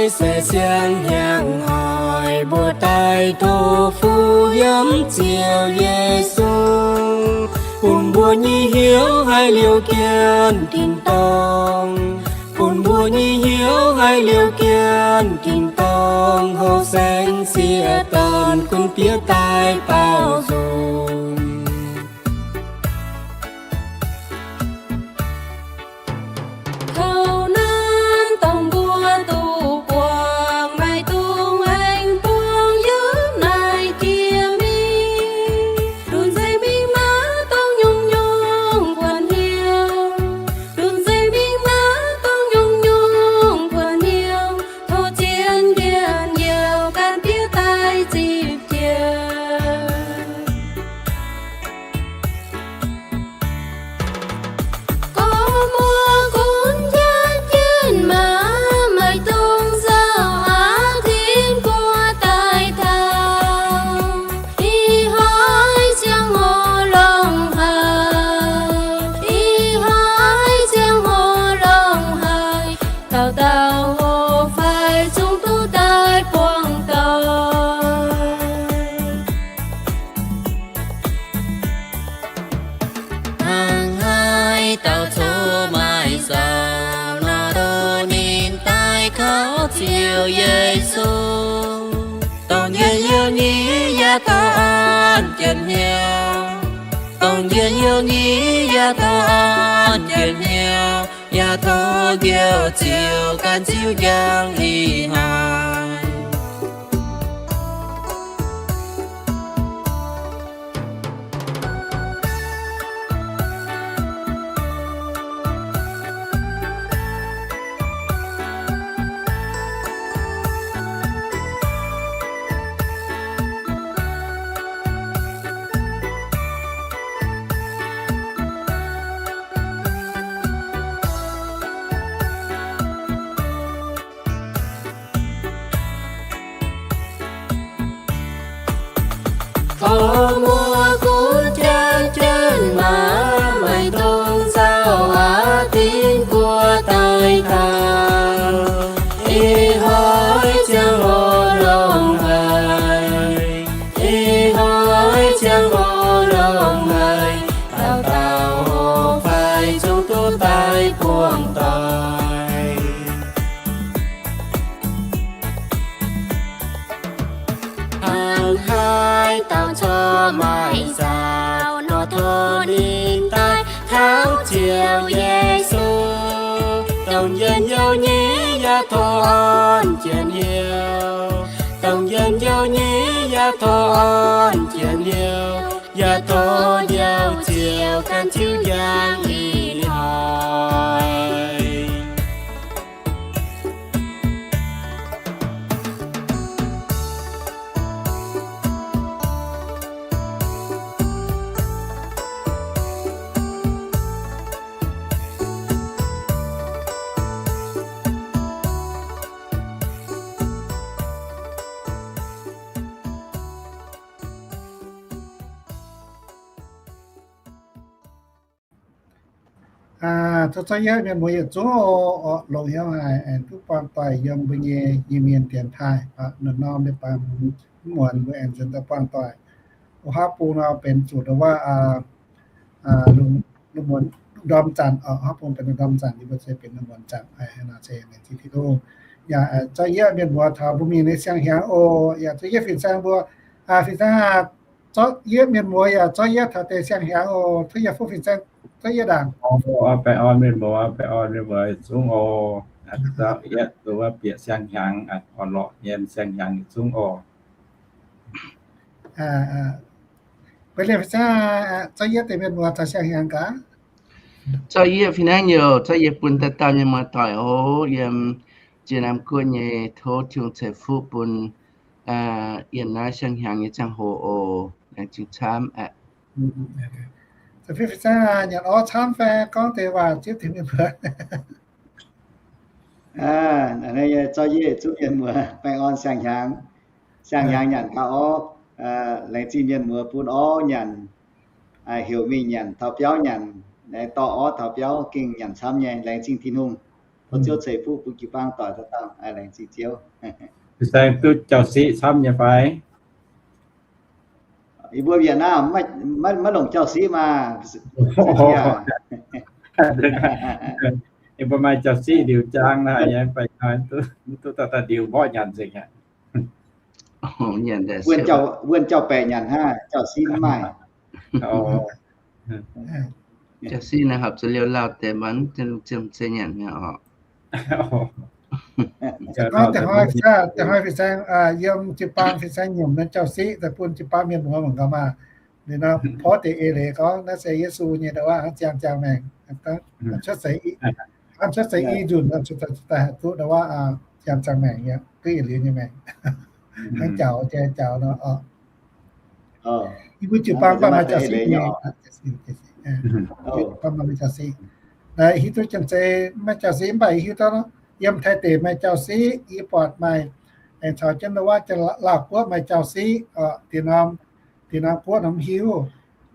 se siang-hnyangx haic, mbuo daaih tov fuqv yiem Ziouv Yesu, bun mbuo nyei hnyouv haih liouh jienv tin-dorngh, bun mbuo nyei hnyouv haih liouh jienv tin-dorngh, houh saeng sieqv dorn gunv bieqc daaih baaux nzung. Kouv nanv dongh mbuo duqv buangh, maiv dungx aengx buangh yiem naaiv jiex mingh. Lunc nzengc mingh maiv dungx nyungc-nyungc buatc hnyouv, lunc nzengc mingh maiv dungx nyungc-nyungc buatc hnyouv, tov zien njien-youh ganh bieqc daaih zipv jiex. Gorngv muoz gunv jienv jienv maah, maiv dungx nzauh aqv, tin-guoqv daaih taux. Ih hnoi ziangh hoc longc haic, ih hnoi ziangh hoc longc haic, dauh dauh hoh faix zungv duqv daaih buangh doic. Hnangv haaix dauh coqv maaih zaux nor, tov ninh daaih kaux Ziouv Yesu. Dongh njien-youh nyei yaac tov orn jienv hnyouv, dongh njien-youh nyei yaac tov orn jienv hnyouv, yaac tov Njoux Ziouv ganh ziux njang ih hnoi. Gorngv muoz gunv jienv jienv maah, maiv dungx nzauh aqv, tin-guoqv daaih taux. Ih hnoi ziangh hoc longc haic, ih hnoi ziangh hoc longc haic, dauh dauh hoh faix zungv duqv daaih buangh doic. Hnangv haaix dauh coqv maaih zaux nor, tov ninh daaih kaux Ziouv Yesu. Dongh njien-youh nyei yaac tov orn jienv hnyouv, dongh njien-youh nyei yaac tov orn jienv hnyouv, yaac tov Njoux Ziouv ganh ziux njang ih hnoi. Aa, tov zorqv yietv mienh muoz yietc zungv oc, longx hnyouv haic aengx duqv buangh doic yiem mbuo nyei Iu-Mienh dienx taaih. Aa, norm-norm leiz-baaix mv muonz mbuo aengx nzuonx daaih buangh doic. O, haav bung nor benx zuqc ndongc wuov, aa, aa, lungh muonz ndorm zanc oc. Haav bung benx ndorm zanc, yie mbuo se benx lungh muonz zanc. Aa, nor se laengz zingh Tin-Hungh. Yaac zorqv yietv mienh muoz taux mbuo mingh nyei siang-hnyangx oc. Yaac zorqv yietv fin-saeng mbuo, aa, fin-saeng aa, zorqv yietv mienh muoz yaac zorqv yietv taux deix siang-hnyangx oc. Tov yie fu fin-saeng zorqv yietv ndaangc. Baengh orn mienh muoz, baengh orn mienh muoz yietc zungv oc. Zorqv yietv duqv bieqc siang-hnyangx, orn-lorqc nyei siang-hnyangx yietc zungv oc. Zorqv yietv fin-saeng, zorqv yietv deix mienh muoz taux siang-hnyangx gaax. Zorqv yietv fin-saeng youc, zorqv yietv bun dauh dauh mienh muoz doic oc. Yiem Ziex Namv Guoqv nyei, tov Tin-Hungh ceix fuqv bun yiem naaiv siang-hnyangx nyei ziangh hoc oc. Laengz zingh camv aqv. Nyanc orv camv fai gorngv deix waac zipv tengx mienh muoz. Zorqv yietv zungv mienh muoz baengh orn siang-hnyangx. Siang-hnyangx nyanc gauh orv. Laengz zingh mienh muoz bun orv nyanc, heuc mingh nyanc taux biauv nyanc, dorh orv taux biauv gengh nyanc camv nyei. Laengz zingh Tin-Hungh. Tov Ziouv ceix fuqv bun jiu-baang doic dauh dauh. Laengz zingh Ziouv. Fin-saeng duqv jauv-siqv camv nyei fai? Yie mbuo Việt Nam maiv, maiv longc jauv-siqv maah. Yie mbuo maaih jauv-siqv ndiux jaang naaic, fai duqv dauh dauh ndiux mborqv nyanc nzengc aqv. Wuonh jauv-baeqc nyanc hnangv, jauv-siqv mv maaih. Jauv-siqv naaiv horpc zuqc liouh lauh deix mv baac ziemx zeiz nyanc nyei oc. Gorngv da'hnoi fin-saeng, yiem jiu-baang fin-saeng nyiemc naaiv jauv-siqv daaih bun jiu-baang mienh muoz mangc gaax maah. Ninh nor porv deix eix leiz gorngv naaiv se Yesu nyei ndau wuov hnangv ziangh ziangh maengc, hnangv cuotv seix i nzunc daaih haih duqv ndau wuov ziangh ziangh maengc nyei, duqv yietc liuz nyei maengc, hnangv jaux jai jaux nor oc. Yie mbuo jiu-baang mv baac maaih jauv-siqv nyei. Jiu-baang mv baac maaih jauv-siqv. Naaiv hiuv duqv janx-zei maiv jauv-siqv mv baac yie hiuv duqv nor, yiem Taiv deic maaih jauv-siqv, yie buatc maaih aengx caux jienv ndau wuov Laauh guoqv maaih jauv-siqv oc. Diex norm, diex norm guoqv norm hiuv,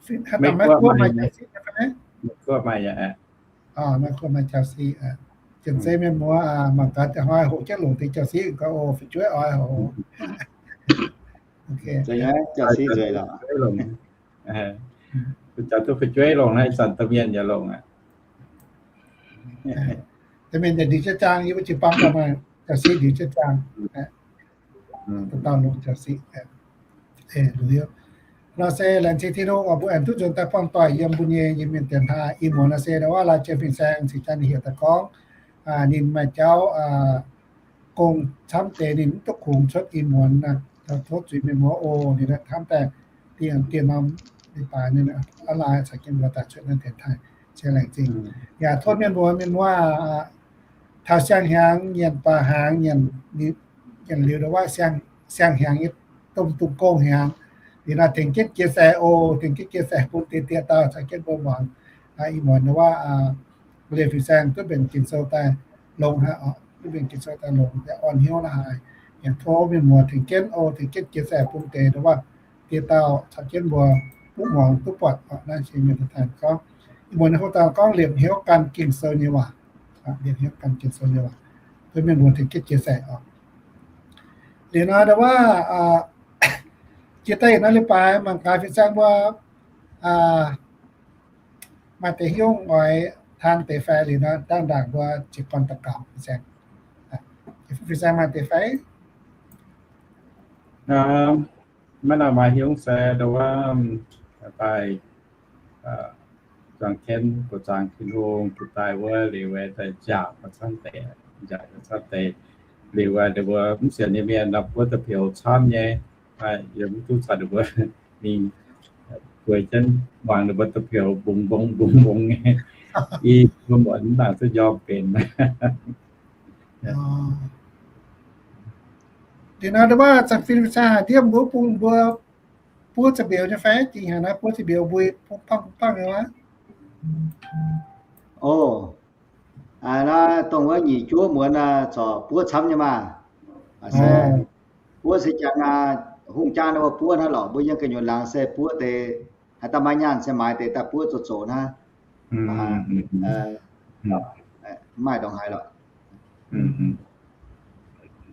haaix dauh maiv guoqv maaih jauv-siqv nyei fai? Guoqv maaih jauv-siqv. Janx-zei mienh muoz mangc gaax da'hnoi hoqc jienv longc deix jauv-siqv gaax oc, fu'jueiv oix hoqc. Jauv-siqv nzueic lorqc. Jauv duqv fu'jueiv longc naaiv, zanc domh mienh yaac longc aqv. Domh mienh yaac ndiux jienv jaang, yie mbuo jiu-baang maaih jauv-siqv ndiux jienv jaang. Dauh dauh longc jauv-siqv. Nor se laengz zingh Tin-Hungh oc, mbuo aengx duqv nzuonx daaih buangh doic yiem mbuo nyei Iu-Mienh dienx taaih. Ih muonz nor se ndau wuov Lai Jien Fin-Saeng cingx daaih ninh hietc daaih gorngv, ninh maaih jauv gong camv deix ninh mv duqv kungx cuotv ih muonz aqv. Tov zuiz mienh muoz oc, ninh hnamv daaih diex norm leiz-baaix ninh aav lai caux jienv mbuo daaih cuotv naaiv dienx taaih, cingx laengz zingh. Yaac tov mienh muoz, mienh muoz taux siang-hnyangx nyanc baac hnaangx nyanc liuz ndau wuov siang-hnyangx nyei domh dungz gong hnyangx, ninh nor tengx jienv chia sẻ oc, tengx jienv chia sẻ bun deix dieh dauh caux jienv mbuo muangx. Ih muonz ndau wuov Lai Jien Fin-Saeng duqv mbenc Ging-Sou daaih longx haic oc, duqv mbenc Ging-Sou daaih longx, yaac orn hnyouv la'haaix. Yaac tov mienh muoz tengx jienv oc, tengx jienv chia sẻ bun deix ndau wuov dieh dauh caux jienv mbuo duqv muangx duqv buatc oc. Naaiv se mienh muoz gorngv, ih muonz ninh hopv dauh gorngv liemh hnyouv gan Ging-Sou nyei waac. Liemh hnyouv gan Ging-Sou nyei waac, tov mienh muoz tengx jienv chia sẻ oc. Liuz nor ndau wuov jiex daaih yietc norm leiz-baaix mangc gaax fin-saeng mbuo maaih deix hnyouv oix taan deix fai? Liuz nor dangh ndaangc mbuo jiez gorn daux gaux fin-saeng. Fin-saeng maaih deix fai? Maiv nor maaih hnyouv se ndau wuov daaih zuangx jienv buoz-zaangc Tin-Hungh jiex daaih wuov liuz, daaih njaaux camv deix, njaaux camv deix. Liuz ninh mbuo mv sienx nyei mienh nor buov da'biouc camv nyei, yie mv duqv caux ninh mbuo mingh gueix jienv muangx ninh mbuo da'biouc mbungx mbungx mbungx mbungx nyei. Yie mbuo muonz mv nangc duqv njormh benx. Liuz nor ndau wuov fin-saeng haaix diemv mbuo bun mbuo buov ziepc mbeux nyei fai? Jiex hnyangx naaiv buov ziepc mbeux mbui bung bangv bung bangv nyei wuov. O, naaiv dongh wuov nyic juov muonz corc buov camv nyei maah. Se buov se janx, hungh jaa ninh mbuo buov naaiv lorqc. Mbuo yiem gu'nyuoz laangz se buov deix, haaix dauh maaih nyaanh se maaiz deix daaih buov zoux zoux naaiv. Maaih ndongc haaix lorqc.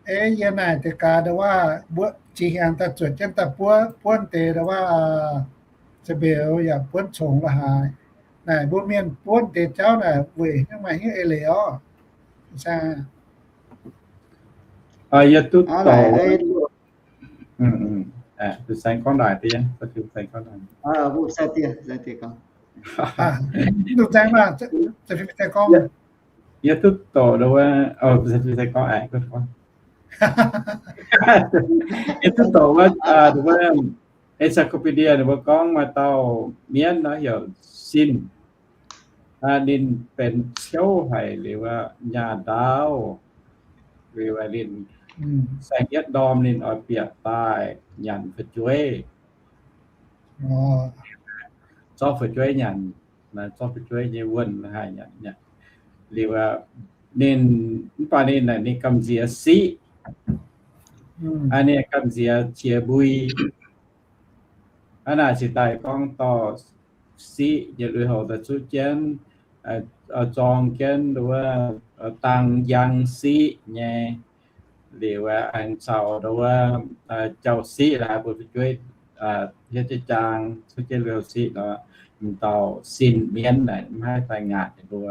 Ei, yie naaic deix gaax ndau wuov mbuo jiex hnyangx daaih zuotc jienv daaih buov, buonv deix ndau wuov ziepc mbeux yaac buonv congx la'haaix. Naaic mbuo mienh buonv deix jauv naaic weic hnyouv maaih hnyouv eix leiz oc. Yie duqv doqc. Yie duqv doqc ndau wuov, yie duqv doqc wuov, ndau wuov encyclopedia ninh mbuo gorngv maaih dauh mienv nor heuc Sin. Ninh benx ciouv haic liuz, nyaah ndaauv, liuz ninh saeng-yietv ndorm ninh oix bieqc daaih nyanc fu'jueiv. Zorqv fu'jueiv nyanc, zorqv fu'jueiv nyei wuonh haih nyanc. Liuz ninh, mv baac ninh, ninh gamh nziex siqv. Ninh gamh nziex qiex mbui. Hnangv naaic cingx daaih gorngv dorh siqv nyei lui-houx daaih zuqv jienv, zorng jienv nduov dang njang siqv nyei. Liuz aengx caux nduov jauv-siqv laaix mbuo fu'jueiv hietv jienv jaang, cuotv jienv liouh siqv nor, m'dauh sin mienv naaic maiv haih daaih ngaatc ninh mbuo.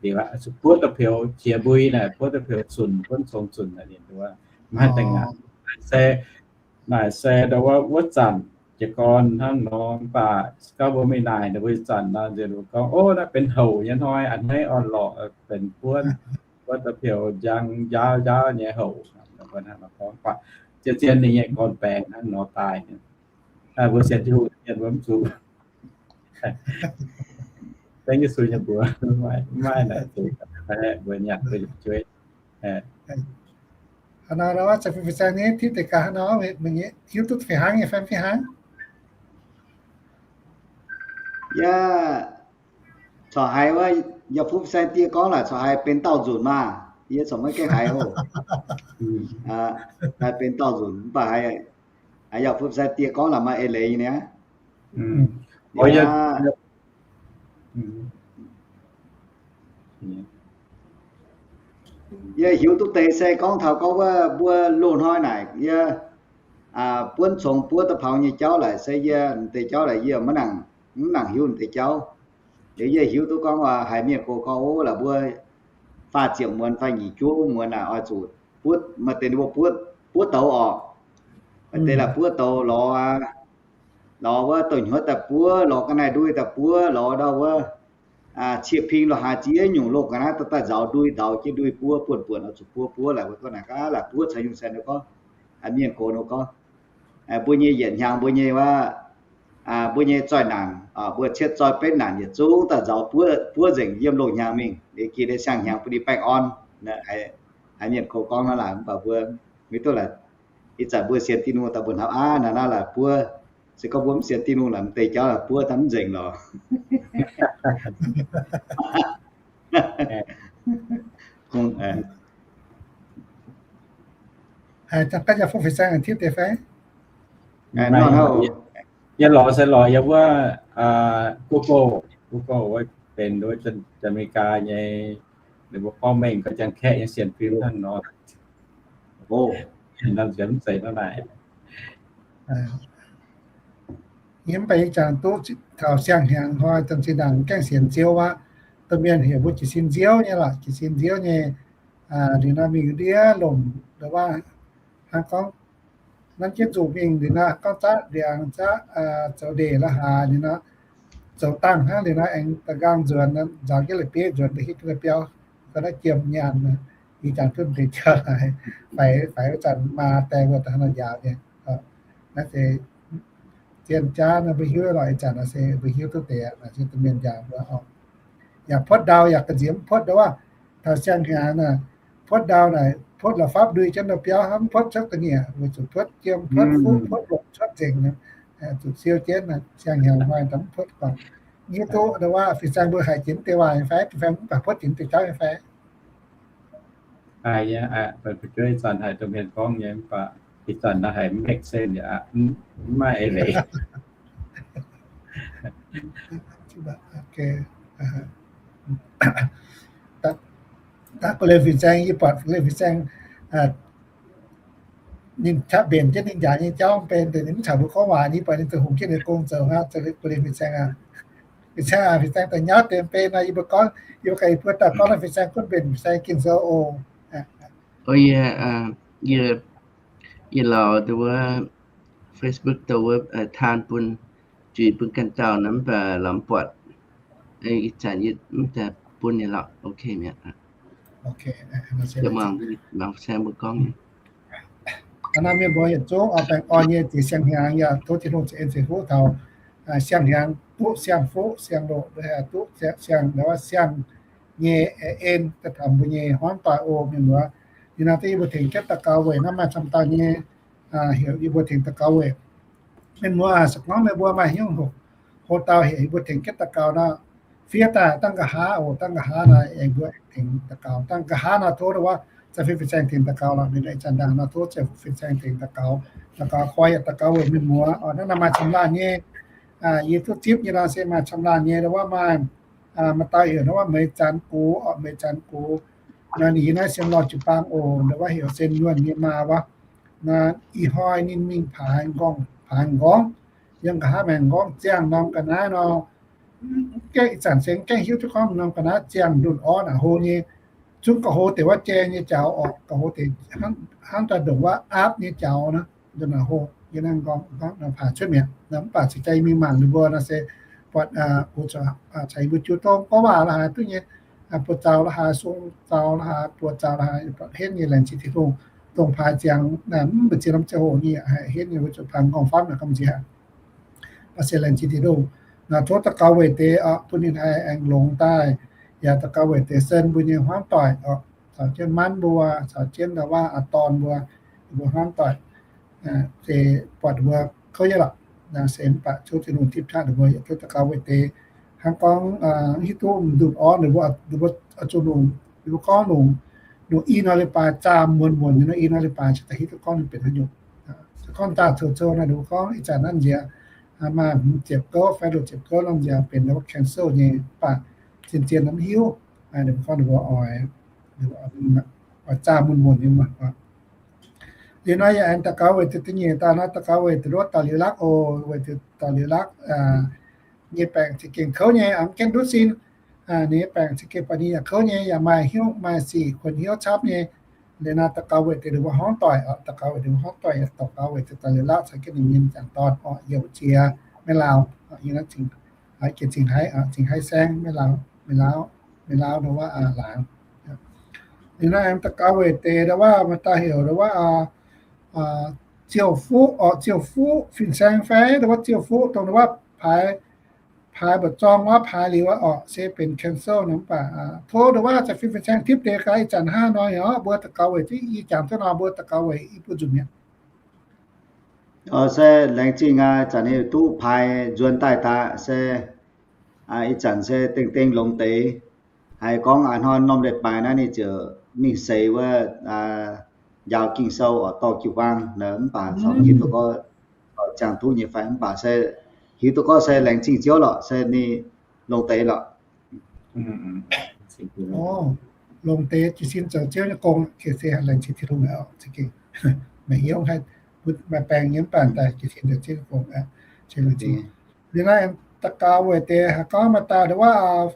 Liuz zuqc buov da'pioux jiex mbui naaic, buov da'pioux zunc, buov congx zunc naaic ninh mbuo maiv haih daaih ngaatc. Se naaic se nduov wuov zanc jiez gorn hnangv nor, mv baac se gorngv mbuo mingh naaic ninh mbuo ih zanc nor, nziex ninh mbuo gorngv, Ov, naaiv benx houc nyei hnoi, a'hneiv orn-lorqc, benx buov, buov da'pioux njang njaauv njaauv nyei houc. Mbuo hnangv nor gorngv, mv baac zien-zien ninh nyei gorn-baengx hnangv nor daaih. Mbuo sienx Tin-Hungh, mbuo mv zuqc Dengv Yesu nyei mbuox, maiv naaic zuqc mbuo nyanc mbuo nyei fu'jueiv. Hnangv nor, Fin-Saeng nyei tipv deix gaax hnangv nor, mienh hiuv duqv fih hnangv nyei fai fih hnangv? Yaac corc haiz wuov, yaac Fin-Saeng die gorngv laaix corc haiz benx daauh nzunc maah. Yie corc maiv gaengh haiz oc. Haiz benx daauh nzunc mv baac haiz yaac Fin-Saeng die gorngv laaix maaih eix leiz nyei aqv. Yie hiuv duqv deix se gorngv taux gorngv wuov mbuo loz-hnoi naaic yie buonv congx buov da'paux nyei jauv laaix se yie m'deix jauv laaix yie maiv nangc, mv nangc hiuv m'deix jauv. Liuz yie hiuv duqv gorngv haiz mienh gox gorngv, Ov, laaix mbuo faah ziepc muonz fai nyic juov muonz naaic oix zuqc buov, maaih deix ninh mbuo buov douz orqc. Maaih deix laaix buov douz lorz, lorz wuov douh hnyuotv daaih buov, lorz ga'naaiv ndui daaih buov, lorz ndau wuov ciev ping lorz haaix ziex nyungc loz ga'naaiv daaih nzauz ndui, nzauz jienv ndui buov, buonv-buonc oix zuqc buov, buov laaix mbuo gorngv naaic gaax laaix buov caux nyungc saeng nor gorngv, mienh gox nor gorngv, mbuo nyei yietc hnyangx mbuo nyei wuov, mbuo nyei zoih naanc, mbuo cietv zoih benv naanc yietc zungv daaih nzauz buov nzengc yiem loz-hnyangx mingh. Liuz gih deix siang-hnyangx bun ninh baengh orn. Haiz mienh gox gorngv naaiv laaix, mv baac mbuo maiv duqv laaix. Ih zanc mbuo sienx Tin-Hungh daaih mbuo hnamv aav naaiv naaiv laaix buov. Se gorngv mbuo mv sienx Tin-Hungh laaix m'deix jauv laaix buov daaih mv nzengc lorqc. Yie lorz se lorz yiem wuov Google, Google wuov benx wuov Janx-America nyei, ninh mbuo gorngv mengh gorngv Janx-Kaeqv nyei sienx fim hnangv nor. Mv zeiz nor naaic. Yie mv baac ih zanc duqv taux siang-hnyangx hnoi, domh zinh ndaangc gaengh sienx Ziouv aqv. Domh mienh heuc mbuo jiez sin nziouv nyei lorqc, jiez sin nziouv nyei. Liuz nor mingh ndiev lomc ndongc wuov, hnangv gorngv nanv jienv nzuqc mingh liuz nor, gorngv zaqv ndiangx zaqv zoux ndeic la'haaix liuz nor, zoux dangh hnangv liuz nor, aengx da'nqaang nzuonx nzaaux jienv la'bieiv nzuonx da'hitv jienv da'biauv, gorngv naaiv jiem nyaanh. Ih zanc duqv deix jauv haiz, faix wuov zanc maa die mbuo da'hnangv nor njaaux nyei. Naaiv se zien jaav nor mbuo hiuv lorqc. Ih zanc naaiv se mbuo hiuv duqv deix aqv, naaiv se domh mienh njaaux mbuo oc. Yaac puotv ndau yaac ga'nziex mv puotv ndau aqv. Taux siang-hnyangx naaic, puotv ndau naaic, puotv la'fapv ndui jienv ndau biauv hnangv, mv puotv cuotv ga'nyiec, weic zuqc puotv jiem, puotv fuqv, puotv lomc, cuotv nzengc, zuqc siou jienv. Siang-hnyangx hnoi daaih mv puotv guangc. Yie duqv ndau wuov Fin-Saeng mbuo haiz jiex mv deix waac nyei fai? Fin-Saeng mv baac puotv jiex mv deix jauv nyei fai? Ih zanc haiz domh mienh gorngv nyei mv baac ih zanc naaiv haiz mv make sense aqv, mv maaih eix leiz. Daaih gu'nyuoz Fin-Saeng, yie buatc gu'nyuoz Fin-Saeng ninh qaqv mbenc jienv ninh njaaux nyei jauv mv benx, ninh mv caux mbuo gorngv waac, yie buatc ninh zuqc hungx jienv ninh gong zoux aqv. Gu'nyuoz Fin-Saeng aac, Fin-Saeng aac, Fin-Saeng daaih nyauv deix mv benx nor, yie mbuo gorngv, yie mbuo ganh yie mbuo daaih gorngv nor, Fin-Saeng gunv mbenc Fin-Saeng ging sou oc. Yie, yie, yie lorz dongh wuov Facebook dongh wuov taan bun, juix bun ganh dauh nor, mv baac lorz mv buatc. Ih zanc yie mv daaih bun ninh lorqc. Ok mi'aqv. Mangc Fin-Saeng mbuo gorngv nyei. Naaiv mienh mbuo yietc zungv oix baengh orn nyei ziex siang-hnyangx yaac tov Tin-Hungh ceix en ceix fuqv taux siang-hnyangx duqv siang-fuqv siang-loz, duqv siang, siang nyei en daaih taux mbuo nyei hmuangv doic oc mienh muoz. Ih hnoi yie mbuo tengx jienv daux gaux weic naaiv maaih camv dauh nyei heuc yie mbuo tengx daux gaux weic. Mienh muoz, se gorngv meih mbuo maaih hnyouv hlo dauh heuc yie mbuo tengx jienv daux gaux nor, fiev daaih dangh nqa'haav oc, dangh nqa'haav nor aengx mbuo tengx daux gaux. Dangh nqa'haav nor tov wuov, Fin-Saeng tengx daux gaux lorqc. Ninh ih zanc ndaangc nor tov Fin-Saeng tengx daux gaux. Daux gaux koi yaac daux gaux weic mienh muoz oc. Naaiv nor maaih camv laanh nyei, yie duqv zipv nyei nor se maaih camv laanh nyei wuov, maaih Maaih dauh heuc nor wuov Meix Zanx Gux, Meix Zanx Gux. Naaiv ninh yiem naaiv Siem Lorh jiu-baang oc, nduov wuov heuc Sen Yuonh nyei maa wuov. Naaiv ih hnoi ninh mingh paaix nqorngv, paaix nqorngv, yiem nqa'haav maengx nqorngv ziangh norm ga'naaiv nor. Gaengh ih zanc se gaengh hiuv duqv gorngv norm ga'naaiv ziangh ndunh orv naaic hlo nyei. Zungv ga'hlo deix wuov jai nyei jaux orqc, ga'hlo deix hnangv daaih ndongc wuov aapv nyei jaux nor, ndunh naaic hlo. Yie naaiv nqorngv, nqorngv nor paaix cuotv mi'aqv. Mv baac cingx daaih mingh mangc ninh mbuo nor se buatc, caux yie mbuo jiu dongh gorngv waac la'haaix duqv nyei, buoz-zaux la'haaix, sung zaux la'haaix, buoz-zaux la'haaix, henv nyei laengz zingh Tin-Hungh, dongh paaix ziangx mv mbu'ziex norm ziangh hoc nyei henv nyei wuov zuqc paaix nqorngv famv naaic gamh nziex. Baac se laengz zingh Tin-Hungh, naaic tov daux gaux weic deix bun ninh haih aengx longx daaih, yaac daux gaux weic deix sen mbuo nyei hmuangv doic orqc, caux jienv manv mbuo, caux jienv ndau waav aa dorn mbuo, mbuo hmuangv doic, se buatc mbuo kouv nyei lorqc. Naaiv se mv baac tov Tin-Hungh tipv qaqv ninh mbuo, yaac tov daux gaux weic deix hnangv gorngv hiuv duqv ndunh orv ninh mbuo, ninh mbuo zuqc longc, ninh mbuo gorngv longc, longc i norm leiz-baaix zaah muonz muonc nyei nor, i norm leiz-baaix cingx daaih hiuv duqv gorngv ninh benx haaix nyungc. Se gorngv zaah zoux zoux naaic ninh mbuo gorngv ih zanc naaiv nziex maaih hmz ziepc gouv fai luoqc ziepc gouv norm nziex benx cancel nyei, mv baac zien-zien mv hiuv. Ninh mbuo gorngv ninh mbuo oix, oix zaah muonz muonc nyei. Liuz nor yaac aengx daux gaux weic zuqc da'nyeic dauh nor daux gaux weic zuqc nduov dauh liuz lakv oc, weic zuqc dauh liuz lakv nyei baengc za'gengh kouv nyei, mv gaengh ndutv sin. Ninh nyei baengc za'gengh baac ninh yaac kouv nyei, yaac maaih hnyouv maaih sic kuonx hnyouv camv nyei. Liuz naaiv daux gaux weic deix ninh mbuo hmuangv doic, daux gaux weic ninh mbuo hmuangv doic, yaac daux gaux weic zuqc dauh liuz lakv caux jienv ninh nyei m'jangc dorn orqc, youc jiex maiv laauh, yie naaiv zingh haiz, zingh haiz saeng maiv laauh, maiv laauh, maiv laauh ndau wuov laangz. Liuz naaiv aengx daux gaux weic deix ndau wuov maaih dauh heuc ndau wuov Ziouv Fuqv orqc, Ziouv Fuqv fin-saeng fai ndau wuov Ziouv Fuqv dongh ndau wuov paaix, paaix mba'zorng wuov paaix liuz orqc se benx cancel nor, mv baac tov ndau wuov za'gengh fin-saeng tipv deix gaax ih zanc hnangv nor, mbuo daux gaux weic i jangx duqv nor mbuo daux gaux weic i bun nzunc mi'aqv. Se laengz zingh aqv, zanc ninh duqv paaix nzuonx daaih daaih se ih zanc se dengh dengh longx deix. Haiz gorngv a'hnoi norm leiz-baaix naaiv ninh ziouc mingh seix wuov njaaux Ging-Sou orqc, dorh jiu-baang nor, mv baac corc hiuv duqv gorngv ziangh duqv nyei fai, mv baac se hiuv duqv gorngv se laengz zingh Ziouv lorqc, se ninh longx deix lorqc. Longx deix jiez sin zoux Ziouv nyei gong, se laengz zingh Tin-Hungh aqv. Maaih hnyouv haih, maaih baengc nyei mv baac daaih jiez sin zoux Ziouv nyei gong aqv. Liuz naaiv daux gaux weic deix haaix gorngv maaih dauh ndau wuov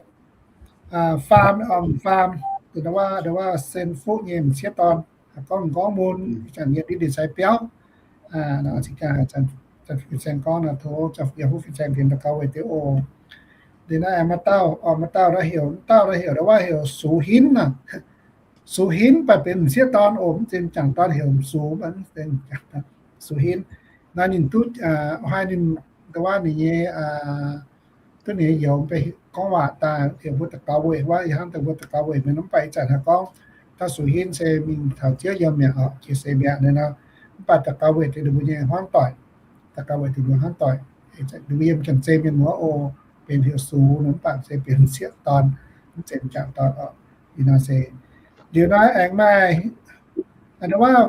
faam, faam, ndau wuov, ndau wuov Sen Fuqv nyei m'sieqv dorn, haaix gorngv m'nqorngv mun, ih zanc yiem ndiev ndiev sai biauv. Fin-saeng gorngv nor, tov Ziouv Fuqv fin-saeng tengx daux gaux weic deix oc. Liuz naaiv maaih dauh, maaih dauh nor heuc, dauh nor heuc ndau wuov heuc Sux Hinv aqv. Sux Hinv baac benx m'sieqv dorn oc, mv zeiz m'jangc dorn, heuc Sux, Sux Hinv. Naaiv ninh duqv, hnoi ninh, ndau wuov ninh nyei, duqv ninh nyei youz gorngv waac daaih heuc mbuo daux gaux weic wuov, ih hnangv daaih mbuo daux gaux weic mienh, mv baac ih zanc haaix gorngv dauh Sux Hinv se mingh taux Ziouv yiem mi'aqv orqc, jiex seix mi'aqv nor. Mv baac daux gaux weic deix ninh mbuo nyei hmuangv doic, daux gaux weic deix mbuo hmuangv doic, ninh mbuo yiem Janx-Zei mienh muoz oc, benx heuc Sux nor, mv baac se benx m'sieqv dorn, mv zeiz m'jangc dorn orqc. Ih nor se, liuz naaiv aengx maaih, ndau wuov,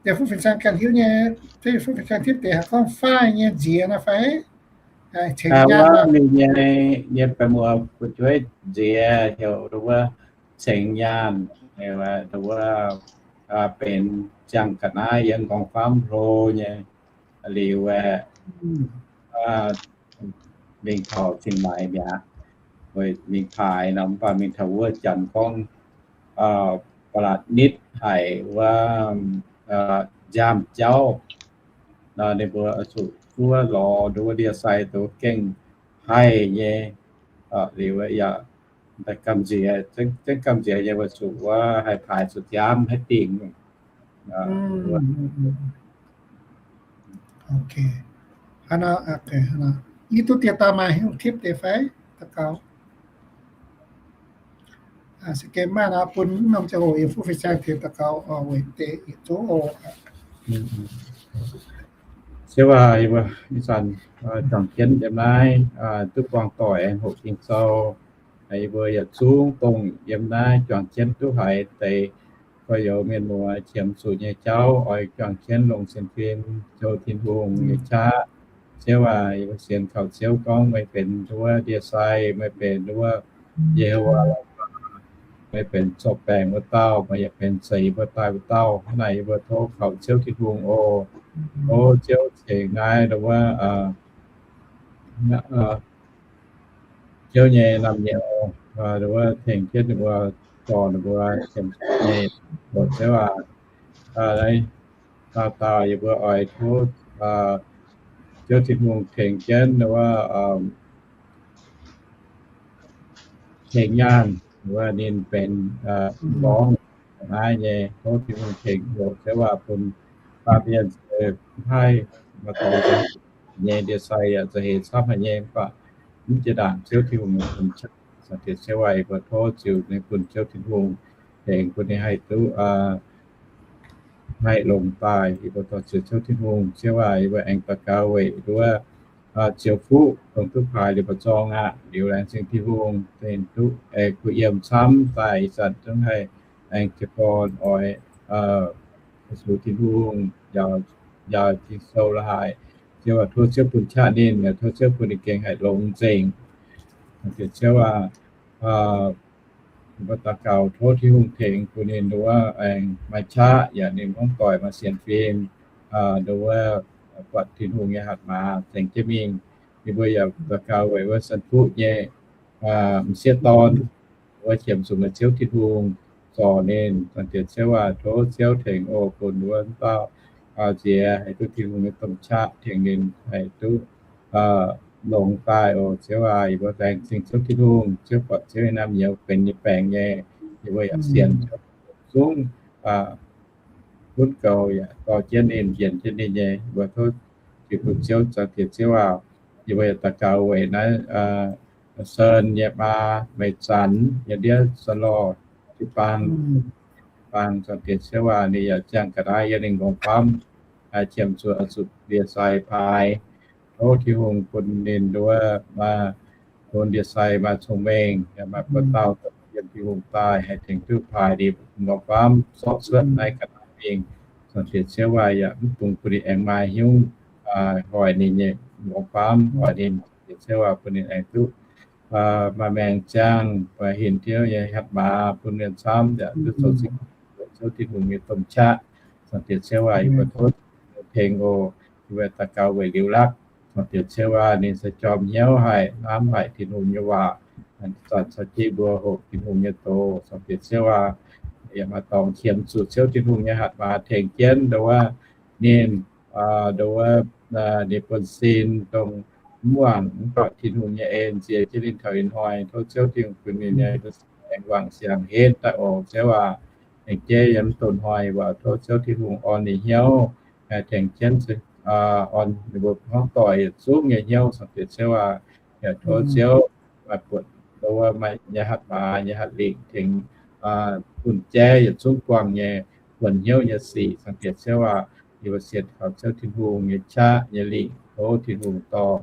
Ziouv Fuqv fin-saeng ganh hiuv nyei, Ziouv Fuqv fin-saeng tipv deix haaix gorngv faanh nyei nziex nor fai? Ceng nyaanh, ninh nyei, nyei baeqc muoz fu'jueiv nziex heuc ndau wuov ceng nyaanh, ndau wuov benx ziangh ga'naaiv yiem nqorngv-famv hlo nyei. Liuz aeqv, mingh taux Cing Maix mi'aqv. Weic mingh paaix nor, mv baac mingh taux wuov janx gorngv ba'laqc nitv haic wuov nziaamv jauv nor, ninh mbuo zuqc zuov lorz ndau wuov ndie-sai, ndau wuov gengh haih nyei. Liuz yaac gamh nziex, zengv gamh nziex nyei, weic zuqc wuov haih paaix zuqc nziaamv haaix dingc. Yie duqv diex daaih maaih hnyouv tipv deix fai? Daux gaux. Se gemh maaih nor bun norm ziangh hoc yie Fuqv fin-saeng tengx daux gaux weic deix yietc zungv oc. Siou aac, ih zanc juangc jienv yiem naaiv duqv buangh doic aengx hoqc Ging-Sou. Yie mbuo yietc zungv dongh yiem naaiv juangc jienv duqv haiz deix gorx-youz mienh muoz qiemx zuqc nyei jauv oix juangc jienv longc sienx fim zoux Tin-Hungh nyei qaqv. Siou aac, yie mbuo sienx kaux Ziouv gorngv meih benx wuov ndie-sai, meih benx wuov Ye^ho^waa, meih benx zorqv baengc wuov dauh, meih yaac benx zeix yie mbuo daaih wuov dauh. Hnangv naaic yie mbuo tov kaux Ziouv Tin-Hungh oc. Tov Ziouv tengx naaiv ndongc wuov Ziouv nyei naamh nyouz, ndongc wuov tengx jienv ninh mbuo, zorc ninh mbuo, nyei, mbuo Ziouv aac, dauh dauh yie mbuo oix tov Ziouv Tin-Hungh tengx jienv ndongc wuov tengx nyaanh, wuov ninh benx mborngz naaiv nyei. Tov Tin-Hungh tengx oc. Ziouv aac, bun baamh mienh haih maaih dorngx nyei ndie-sai yaac za'heix camv haic nyei, mv baac mv jiex ndaangc Ziouv Tin-Hungh nyei bun qaqv. Zaangc Diex Ziouv aac, yie mbuo tov ziux ninh bun Ziouv Tin-Hungh tengx bun ninh haih duqv haih longx daaih. Yie mbuo dorh ziux Ziouv Tin-Hungh. Ziouv aac, yie mbuo aengx daux gaux weic nduov Ziouv Fuqv dongh duqv paaix liuz mbu'zorng aqv. Liuz laengz zingh Tin-Hungh, ninh duqv aengx kuh yiem camv daaih ih zanc zungv haih aengx jiez gorn oix zuqc Tin-Hungh njaaux Ging-Sou la'haaix. Ziouv aac, tov Ziouv bun qaqv ninh, tov Ziouv bun ninh gengh haih longx nzengc. Zaangc Diex Ziouv aac, mbuo daux gaux tov Tin-Hungh tengx bun ninh nduov aengx maaih qaqv yaac ninh hmuangv doic maaih sienx fim, nduov buatc Tin-Hungh nyei hatc maaz tengx jienv mingh. Yie mbuo yaac daux gaux weic wuov San Fuqv nyei m'sieqv dorn, wuov qiemx zuqc meih Ziouv Tin-Hungh zorc ninh. Zaangc Diex Ziouv aac, tov Ziouv tengx oc, bun wuov dauh nziex haih duqv Tin-Hungh nyei domh qaqv tengx ninh haih duqv longx daaih oc. Ziouv aac, yie mbuo laengz zingh Ziouv Tin-Hungh. Ziouv buatc Ziouv nyei naamh nyouz benx nyei baengc nyei, yie mbuo yaac sienx Ziouv zungv butv goux yaac dorh jienv ninh, njienc jienv ninh nyei. Yie mbuo tov ziux bun Ziouv. Zaangc Diex Ziouv aac, yie mbuo yaac daux gaux weic naaiv Sen nyei maa, Meih Zanc, yiem ndiev Sen Lorh jiu-baang, jiu-baang. Zaangc Diex Ziouv aac, ninh yaac ziangh ga'naaiv yiem ninh m'nqorngv famv, qiemx zuqc oix zuqc ndie-sai paaix. Tov Tin-Hungh bun ninh nduov bun ndie-sai maaih cong-mengh, maaih buoz-dauh yiem Tin-Hungh daaih haih tengx duqv paaix ninh m'nqorngv famv, sortv cuotv naaiv ga'naaiv mingh. Zaangc Diex Ziouv aac, yaac mv dungx bun ninh aengx maaih hnyouv hoic ninh nyei m'nqorngv famv, hoic ninh. Zaangc Diex Ziouv aac, bun ninh aengx duqv maaih maengc ziangh, hinc Ziouv nyei hatc maaz bun mienh camv yaac duqv zoux zingh Ziouv Tin-Hungh nyei domh qaqv. Zaangc Diex Ziouv aac, yie mbuo tov tengx oc. Yie mbuo daux gaux weic Liuz Lakv. Zaangc Diex Ziouv aac, ninh se jorm hnyouv haic, hnamv haic Tin-Hungh nyei waac, zanc caux jienv mbuo hoqc Tin-Hungh nyei doz. Zaangc Diex Ziouv aac, yaac maaih dorngx qiemx zuqc Ziouv Tin-Hungh nyei hatc maaz tengx jienv nduov ninh, nduov ninh buonv-sin dongh mv wangc mv baac Tin-Hungh nyei en ziex jienv ninh taux ih hnoi. Tov Ziouv Tin-Hungh bun ninh nyei aengx wangc siang-henv daaih oc. Ziouv aac, aengx jeiv yiem mv donx hnoi waac, tov Ziouv Tin-Hungh orn ninh hnyouv, tengx jienv orn ninh mbuo hmuangv doic yietc zungv nyei hnyouv. Zaangc Diex Ziouv aac, yaac tov Ziouv maaih buonc nduov maaih nyei hatc maaz nyei hatc lingc tengx bun jaiv yietc zungv buangh nyei buonc hnyouv nyei sic. Zaangc Diex Ziouv aac, yie mbuo sienx kaux Ziouv Tin-Hungh nyei qaqv nyei lingc, tov Tin-Hungh dorh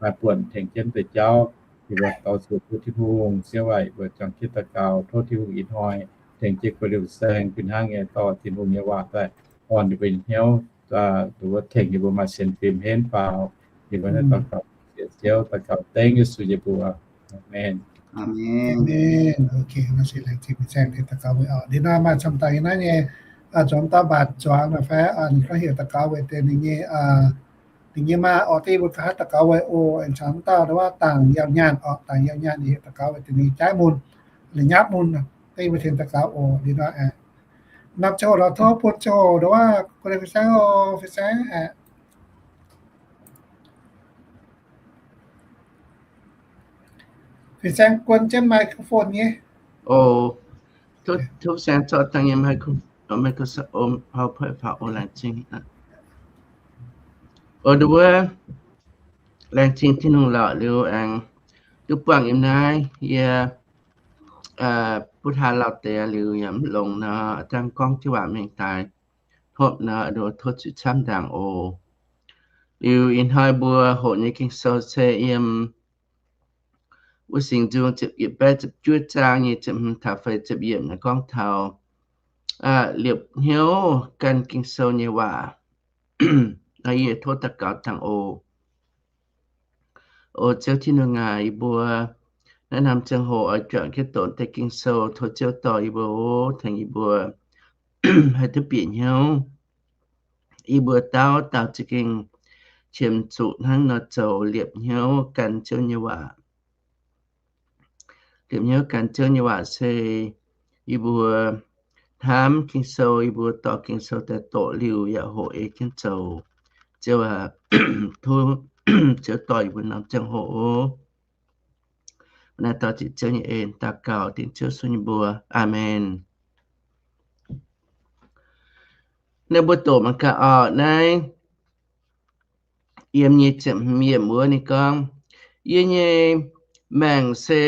maaih buonc tengx jienv deix jauv. Yie mbuo dorh ziux bun Tin-Hungh. Ziouv aac, yie mbuo juangc jienv daux gaux tov Tin-Hungh ih hnoi tengx jienv guei liemh saeng fih hnangv nyei dorh Tin-Hungh nyei waac daaih orn ninh mbuo hnyouv, tengx ninh mbuo maaih sienx fim henv faaux. Yie mbuo naaiv daux gaux sienx Ziouv, daux gaux dengv Yesu nyei mbuox. Aamen. Aamen. Ok, laengz zingh fin-saeng tengx daux gaux weic oc. Liuz nor maaih camv daaih yiem naaiv nyei zuangx dauh mbatc zuangx naaic fai ninh gorngv heuc daux gaux weic deix ninh nyei, ninh nyei maa oc. Deix mbuo ga'haav daux gaux weic oc. Aengx caux dauh nduov dangc yauh nyaanh oc, dangc yauh nyaanh ninh heuc daux gaux weic deix ninh nyei jaiv mun, ninh nyei nyapv mun. Deix mbuo tengx daux gaux oc. Liuz nor aeqv, nor ziangh hoc lorz tov bun ziangh hoc nduov guei fin-saeng oc, fin-saeng aeqv. Fin-saeng guon jienv microphone nyei. O, tov fin-saeng zorqv dangh nyei micro, microphone, PowerPoint faaux oc. Laengz zingh. O, nduov, laengz zingh Tin-Hungh lorqc liuz aengx duqv buangh yiem naaiv yie butv haaix lauh deix liuz yaac mv longx nor, dangh gorngv jienv waac mingh daaih hnopv nor, nduov tov zuiz camv ndaangc oc. Liuz ih hnoi mbuo hoqc nyei Ging-Sou se yiem Wuov Singx Nzung ziepc yietv baeqv ziepc juov zaang nyei ziepc hmz taux feix ziepc yiemc naaiv gorngv taux liepc hnyouv gan Ging-Sou nyei waac. Yie tov daux gaux dangh oc. O Ziouv Tin-Hungh aac, yie mbuo Naaiv norm ziangh hoc oix juangc jienv doqc deix Ging-Sou, tov Ziouv dorh yie mbuo, tengx yie mbuo haih duqv bieqc hnyouv. Yie mbuo dauh dauh za'gengh qiemx zuqc hnangv nor zoux, liepc hnyouv gan Ziouv nyei waac. Liepc hnyouv gan Ziouv nyei waac se yie mbuo hnamv Ging-Sou, yie mbuo dorh Ging-Sou daaih doqc liuz yaac hoqc ei jienv zoux. Ziouv aac, tov Ziouv dorh yie mbuo norm ziangh hoc oc. Naaiv dorh ziqc Ziouv nyei en daux gaux dengv Ziouv Yesu nyei mbuox. Aamen. Naaiv mbuo doqc mangc gaax orqc, naaiv yiem nyic ziepc hmz yiemc wuov ninh gorngv, Yie nyei maengc se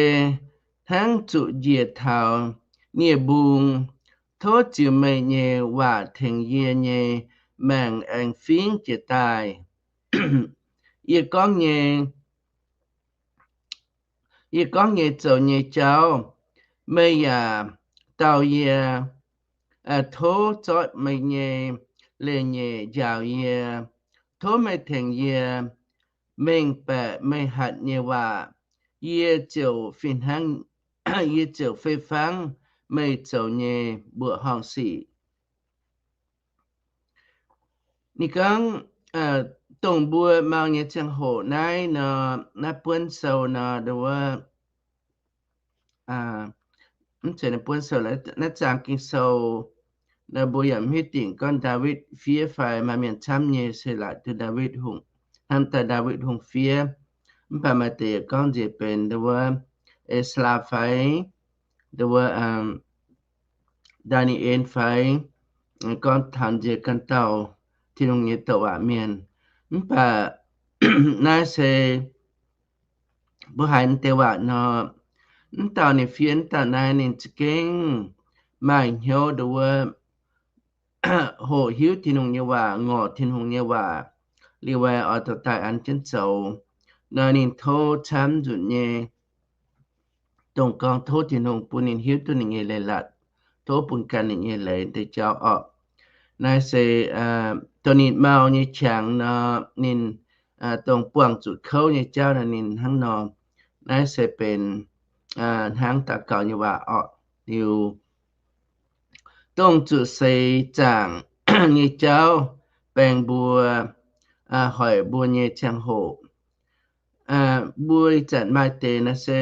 hnangv zuqc njiec taux nie-mbung. Tov ziux meih nyei waac tengx yie nyei maengc aengx fingx jiez daaih. Yie gorngv nyei, yie gorngv nyei zoux nyei jauv, meih yaac dauh yie. Tov zorqv meih nyei leiz-nyeic njaaux yie. Tov meih tengx yie mengh baeqc meih hatc nyei waac. Yie ziouc fih hnangv, yie ziouc fei fangv meih zoux nyei mbuoqc horngh sic. Ninh gorngv, dongh mbuo mau nyei ziangh hoc naaiv nor, naaiv buonv sou nor, ndo wuov, mv zeiz naaiv buonv sou, naaiv zaang Ging-Sou, naaiv mbuo yaac mv hiuv dingc gorngv Ndaawitv fiev fai maaih mienh camv nyei se laaic duqv Ndaawitv Hungh, hnamv daaih Ndaawitv Hungh fiev. Mv baac maaih deix yaac gorngv nziex benx ndo wuov Eslaa fai, ndo wuov Ndaa^ni^en fai, gorngv taux nziex ganh dauh Tin-Hungh nyei douc waac mienh. Mv baac naaiv se mbuo haiz deix waac nor, mv dauh ninh fiev mv dauh naaiv ninh za'gengh maaih hnyouv ndo wuov hoqc hiuv Tin-Hungh nyei waac, ngorc Tin-Hungh nyei waac, liuz oix dorh daaih an jienv zoux. Nor ninh tov camv nzunc nyei, dongh gorngv tov Tin-Hungh bun ninh hiuv duqv ninh nyei leiz-latc, tov bun ganh ninh nyei leiz deix jauv orqc. Naaiv se dongh ninh mau nyei qangx nor, ninh dongh buangh zuqc kouv nyei jauv nor, ninh hnangv nor. Naaiv se benx hnangv daux gaux nyei waac orqc. Liuz, dongh zuqc seix zaangc nyei jauv baeng mbuo, hoic mbuo nyei ziangh hoc. Mbuo ih zanc maaih deix naaiv se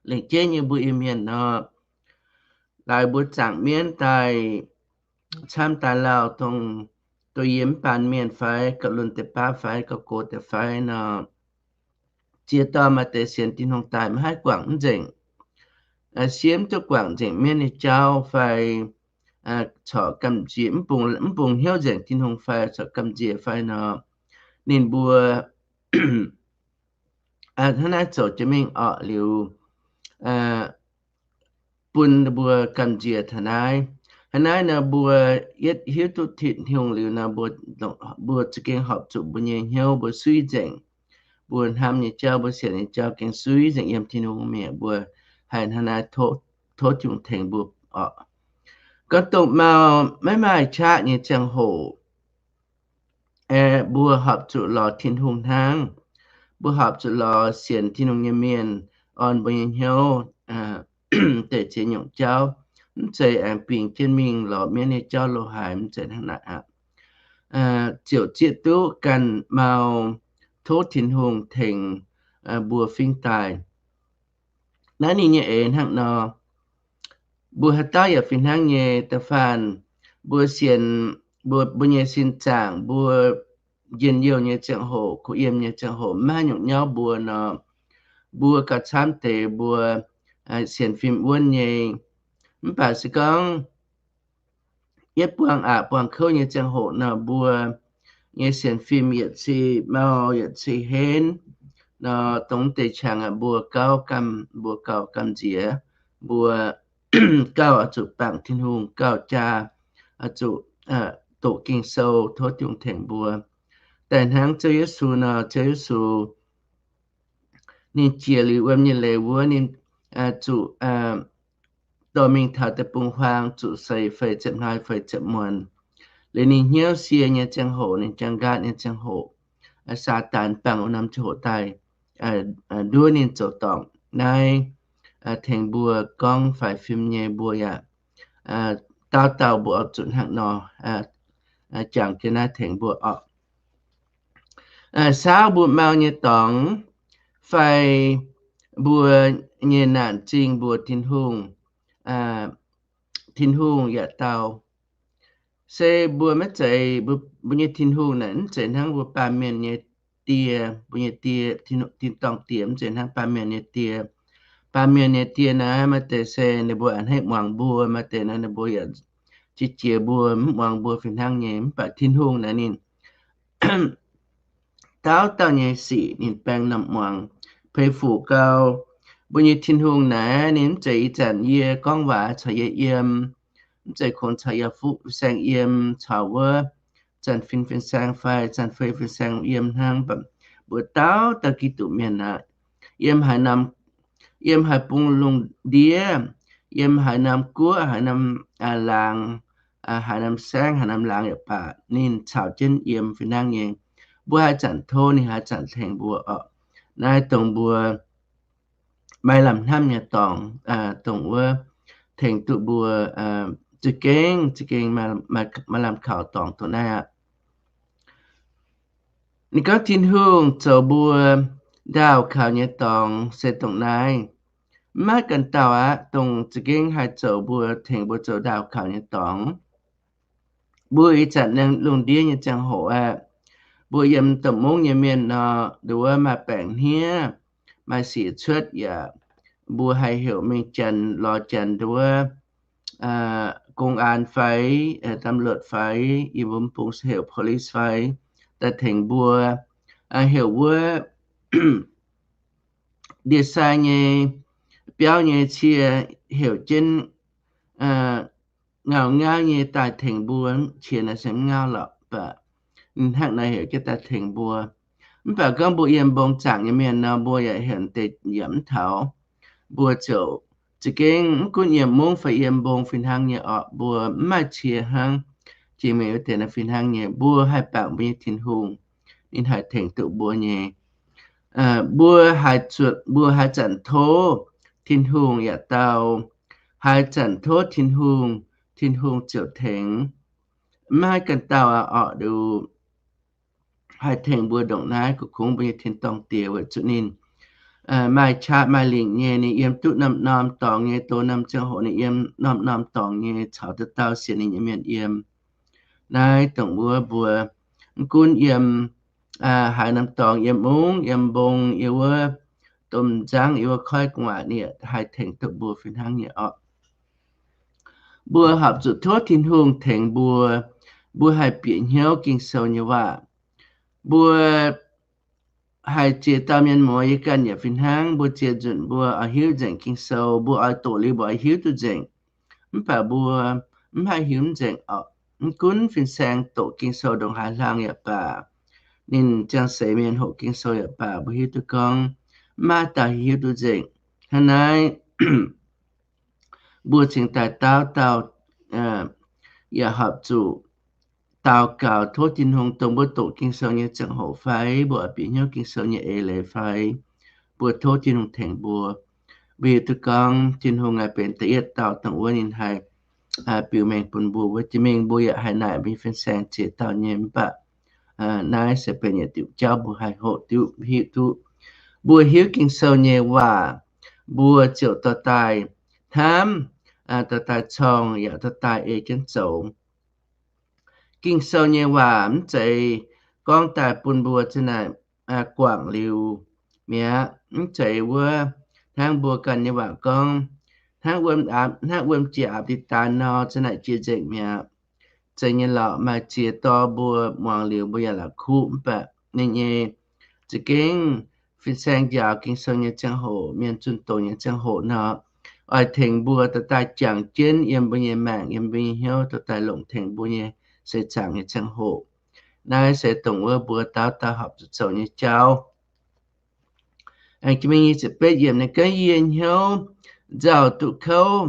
lengc jeiv nyei mbuo Iu-Mienh nor, laaix mbuo zaangc mienv daaih camv daaih lauh, dongh yie mv baan mienh fai gauh lunx deix baav fai gauh gox deix fai nor, ziex dauh maaih deix sienx Tin-Hungh daaih maiv haih guangc mv nzengc, siemv duqv guangc nzengc mienv nyei jauv fai corc gamh nziex, mv bungx hnyouv nzengc Tin-Hungh fai corc gamh nziex fai nor, ninh mbuo hnangv naaiv zoux jienv mingh orqc. Liuz, bun mbuo gamh nziex taux naaiv. Hnangv naaiv nor, mbuo yietv hiuv duqv Tin-Hungh liuz nor, mbuo za'gengh horpc zuqc mbuo nyei hnyouv mbuo suiv nzengc. Mbuo hnamv nyei jauv, mbuo sienx nyei jauv gengh suiv nzengc yiem Tin-Hungh mi'aqv. Mbuo haih hnangv naaiv tov Tin-Hungh tengx mbuo orqc. Gorngv dongh mau maiv maaih qaqv nyei ziangh hoc, aeqv, mbuo horpc zuqc lorz Tin-Hungh hnangv. Mbuo horpc zuqc lorz sienx Tin-Hungh nyei mienh orn mbuo nyei hnyouv deix ziex nyungc jauv. Mv zeiz aengx bingx jienv mingh lorz mienv nyei jauv lo haaix, mv zeiz hnangv naaic aqv. Ziouc zieqv duqv ganh mau tov Tin-Hungh tengx mbuo fingx daaih. Naaiv ninh nyei eix hnangv nor, mbuo haaix dauh yaac fih hnangv nyei. Da'faanh mbuo sienx, mbuo, mbuo nyei sin zaangc, mbuo njien-youh nyei ziangh hoc, kuh yiem nyei ziangh hoc, maiv nyungc nyauv mbuo nor, mbuo gauh camv deix mbuo sienx fim wuonv nyei. Mv baac se gorngv yietv buangh aqc buangh kouv nyei ziangh hoc nor, mbuo nyei sienx fim yietc cih mau yietc cih henv nor, dongh deix qangx aqv, mbuo gauh gamh, mbuo gauh gamh nziex, mbuo gauh oix zuqc bangc Tin-Hungh, gauh jaa oix zuqc doqc Ging-Sou, tov Tin-Hungh tengx mbuo. Daaih hnangv Ziouv Yesu nor, Ziouv Yesu ninh jiex liuz wuom nyei leiz wuov, ninh zuqc dorh mingh taux deic-bung-huaang zuqc seix feix ziepc hnoi feix ziepc muonz. Liuz ninh hnyouv sie nyei ziangh hoc, ninh jangx nqaatv nyei ziangh hoc, Saadaan baengh wuov norm ziangh hoc daaih nduov ninh zoux dorngc. Naaiv tengx mbuo gorngv faix fim nyei, mbuo yaac dauh dauh mbuo oix zuqc hnangv nor jangx jienv naaiv tengx mbuo orqc. Saauv mbuo mau nyei dorngx fai mbuo nyei naanc zingh mbuox Tin-Hungh, Tin-Hungh yaac dau. Se mbuo maiv zeiz, mbuo nyei Tin-Hungh naaic mv zeiz hnangv mbuo baamh mienh nyei die, mbuo nyei die, tin-dorngh die mv zeiz hnangv baamh mienh nyei die. Baamh mienh nyei die naaiv maaih deix se ninh mbuo a'hneiv muangx mbuo, maaih deix naaiv ninh mbuo yaac jiex jiex mbuo, mv muangx mbuo fih hnangv nyei. Mv baac Tin-Hungh naaiv ninh dauh dauh nyei sic ninh baeng norm muangx. Peix fuc gau, mbuo nyei Tin-Hungh naaiv ninh mv zeiz ih zanc yie gorngv waac caux yie yiem, mv zeiz kungx caux yie fuqv fin-saeng yiem, caux wuov zanc fin fin-saeng fai zanc fei fin-saeng yiem hnangv. Mbuo dauh dauh Giduc mienh aqv, yiem haaix norm, yiem haaix bung lungh ndiev, yiem haaix norm guoqv, haaix norm laangz, haaix norm saengv, haaix norm laangz yaac baac, ninh caux jienv yiem fih hnangv nyei. Mbuo haaix zanc tov ninh haaix zanc tengx mbuo orqc. Naaiv dongh mbuo maiv lamh hnamv nyei dorngx, dongh wuov tengx duqv mbuo za'gengh, za'gengh maiv lamh kaux dorngx dongh naaiv aqv. Ninh gorngv Tin-Hungh zoux mbuo ndaauh kaux nyei dorngx se dongh naaiv. Mv maaih ganh dauh aqv, dongh za'gengh haih zoux mbuo, tengx mbuo zoux ndaauh kaux nyei dorngx. Mbuo ih zanc lungh ndiev nyei ziangh hoc aeqv, mbuo yiem domh mungv nyei mienh nor, nduov maaih baengc hniev, maaih sic cuotv yaac, mbuo haih heuc mingh janx lorz janx nduov 公安 fai ตำรวจ fai, yie mbuo mv bung se heuc police fai, daaih tengx mbuo, heuc wuov ndie-sai nyei, biauv nyei cie, heuc jienv ngau ngauv nyei daaih tengx mbuo. Qiex naaiv se mv ngauv lorqc, mv baac ninh hnangv naaiv heuc jienv daaih tengx mbuo. Mv baac gorngv mbuo yiem mbong zaangc nyei mienh nor, mbuo yaac heuc deix yaac mv taux. Mbuo ziouc za'gengh mv gunv yiem mungv fai yiem mbong fih hnangv nyei orqc, mbuo mv maaih cie hnangv. Jiex mingh wuov deix naaiv fih hnangv nyei, mbuo haih bangc mbuo nyei Tin-Hungh, ninh haih tengx duqv mbuo nyei. Mbuo haaix zanc, mbuo haaix zanc tov Tin-Hungh yaac dau, haaix zanc tov Tin-Hungh, Tin-Hungh ziouc tengx. Mv maaih ganh dauh aqv orqc, nduov haih tengx mbuo ndongc naaiv. Kungx mbuo nyei tin-dorngh Diex weic zuqc ninh maaih qaqv maaih lingc nyei, ninh yiem duqv norm-norm dorngx nyei, doh norm ziangh hoc ninh yiem norm-norm dorngx nyei, caux dauh dauh sienx ninh nyei mienh yiem. Naaiv dongh wuov mbuo mv gunv yiem haaix norm dorngx, yiem mungv, yiem mbong, yiem wuov domh nzangv, yiem wuov koiv gu'nguaaic, ninh haih tengx duqv mbuo fih hnangv nyei orqc. Mbuo horpc zuqc tov Tin-Hungh tengx mbuo, mbuo haih bieqc hnyouv Ging-Sou nyei waac. Mbuo haih ziex dauh mienh muoz, yie ganh yaac fih hnangv, mbuo ziex nzunc mbuo oix hiuv nzengc Ging-Sou, mbuo oix doqc liuz mbuo oix hiuv duqv nzengc. Mv baac mbuo mv haih hiuv nzengc orqc. Mv gunv fin-saeng doqc Ging-Sou ndongc haaix hlang yaac baac, ninh ziangh seix mienh hoqc Ging-Sou yaac baac, mbuo hiuv duqv gorngv mv maaih dauh hiuv duqv nzengc. Hnangv naaiv, mbuo cingx daaih dauh dauh yaac horpc zuqc daux gaux tov Tin-Hungh, dongh mbuo doqc Ging-Sou nyei ziangh hoc fai, mbuo oix bieqc hnyouv Ging-Sou nyei eix leiz fai, mbuo tov Tin-Hungh tengx mbuo. Mbuo hiuv duqv gorngv Tin-Hungh aah, benx da'yietv dauh dongh wuov ninh haih biux mengh bun mbuo. Wuov jiex mingh mbuo yaac haih naaic mbuo nyei fin-saeng ziex dauh nyei, mv baac naaiv se benx yietc diuc jauv mbuo haih hoqc diuv hiuv duqv. Mbuo hiuv Ging-Sou nyei waac, mbuo ziouc dorh daaih hnamv, dorh daaih corng, yaac dorh daaih ei jienv zoux. Ging-Sou nyei waac mv zeiz gorngv daaih bun mbuo za'naaic guangc liuz mi'aqv. Mv zeiz wuov hnangv mbuo ganh nyei waac gorngv, hnangv wuom jiex aapv dih daan nor, za'naaic jiex nzengc mi'aqv. Zeiz nyei lorqc, maaih ziex dorh mbuo muangx liuz mbuo yaac la'kuqv, mv baac ninh nyei za'gengh fin-saeng njaaux Ging-Sou nyei ziangh hoc, mienh zunh doz nyei ziangh hoc nor, oix tengx mbuo dorh daaih jangx jienv yiem mbuo nyei maengc, yiem mbuo nyei hnyouv, dorh daaih longc tengx mbuo nyei seix zaangc nyei ziangh hoc. Naaiv se dongh wuov mbuo dauh dauh horpc zuqc zoux nyei jauv. Aengx jiex mingh nyei ziepc betv yiemc, ninh gorngv, yie hnyouv nzauh duqv kouv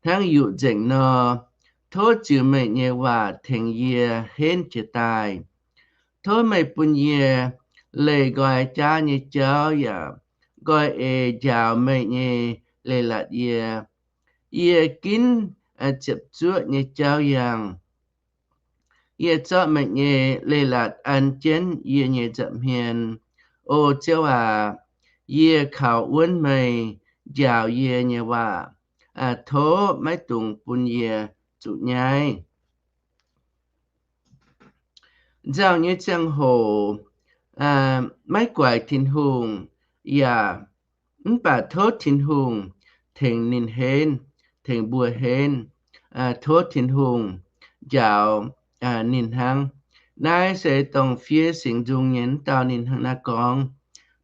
hnangv yuqc nzengc nor, tov ziux meih nyei waac tengx yie henv jiez daaih. Tov meih bun yie leih nqoi jaav nyei jauv yaac nqoi eix njaaux meih nyei leiz-latc yie. Yie ginv ziepc zuoqv nyei jauv yangh. Yie zorqv meih nyei leiz-latc an jienv yie nyei nza'hmien. O Ziouv aac, yie kaux wuonv meih njaaux yie nyei waac. Tov maiv dungx bun yie zuqc nyaiv. Nzauh nyei ziangh hoc maiv guaix Tin-Hungh, yaac mv baac tov Tin-Hungh tengx ninh henv, tengx mbuo henv. Tov Tin-Hungh njaaux ninh hnangv. Naaiv se dongh fiev Singx Nzung nyei wuov dauh ninh hnangv naaiv gorngv.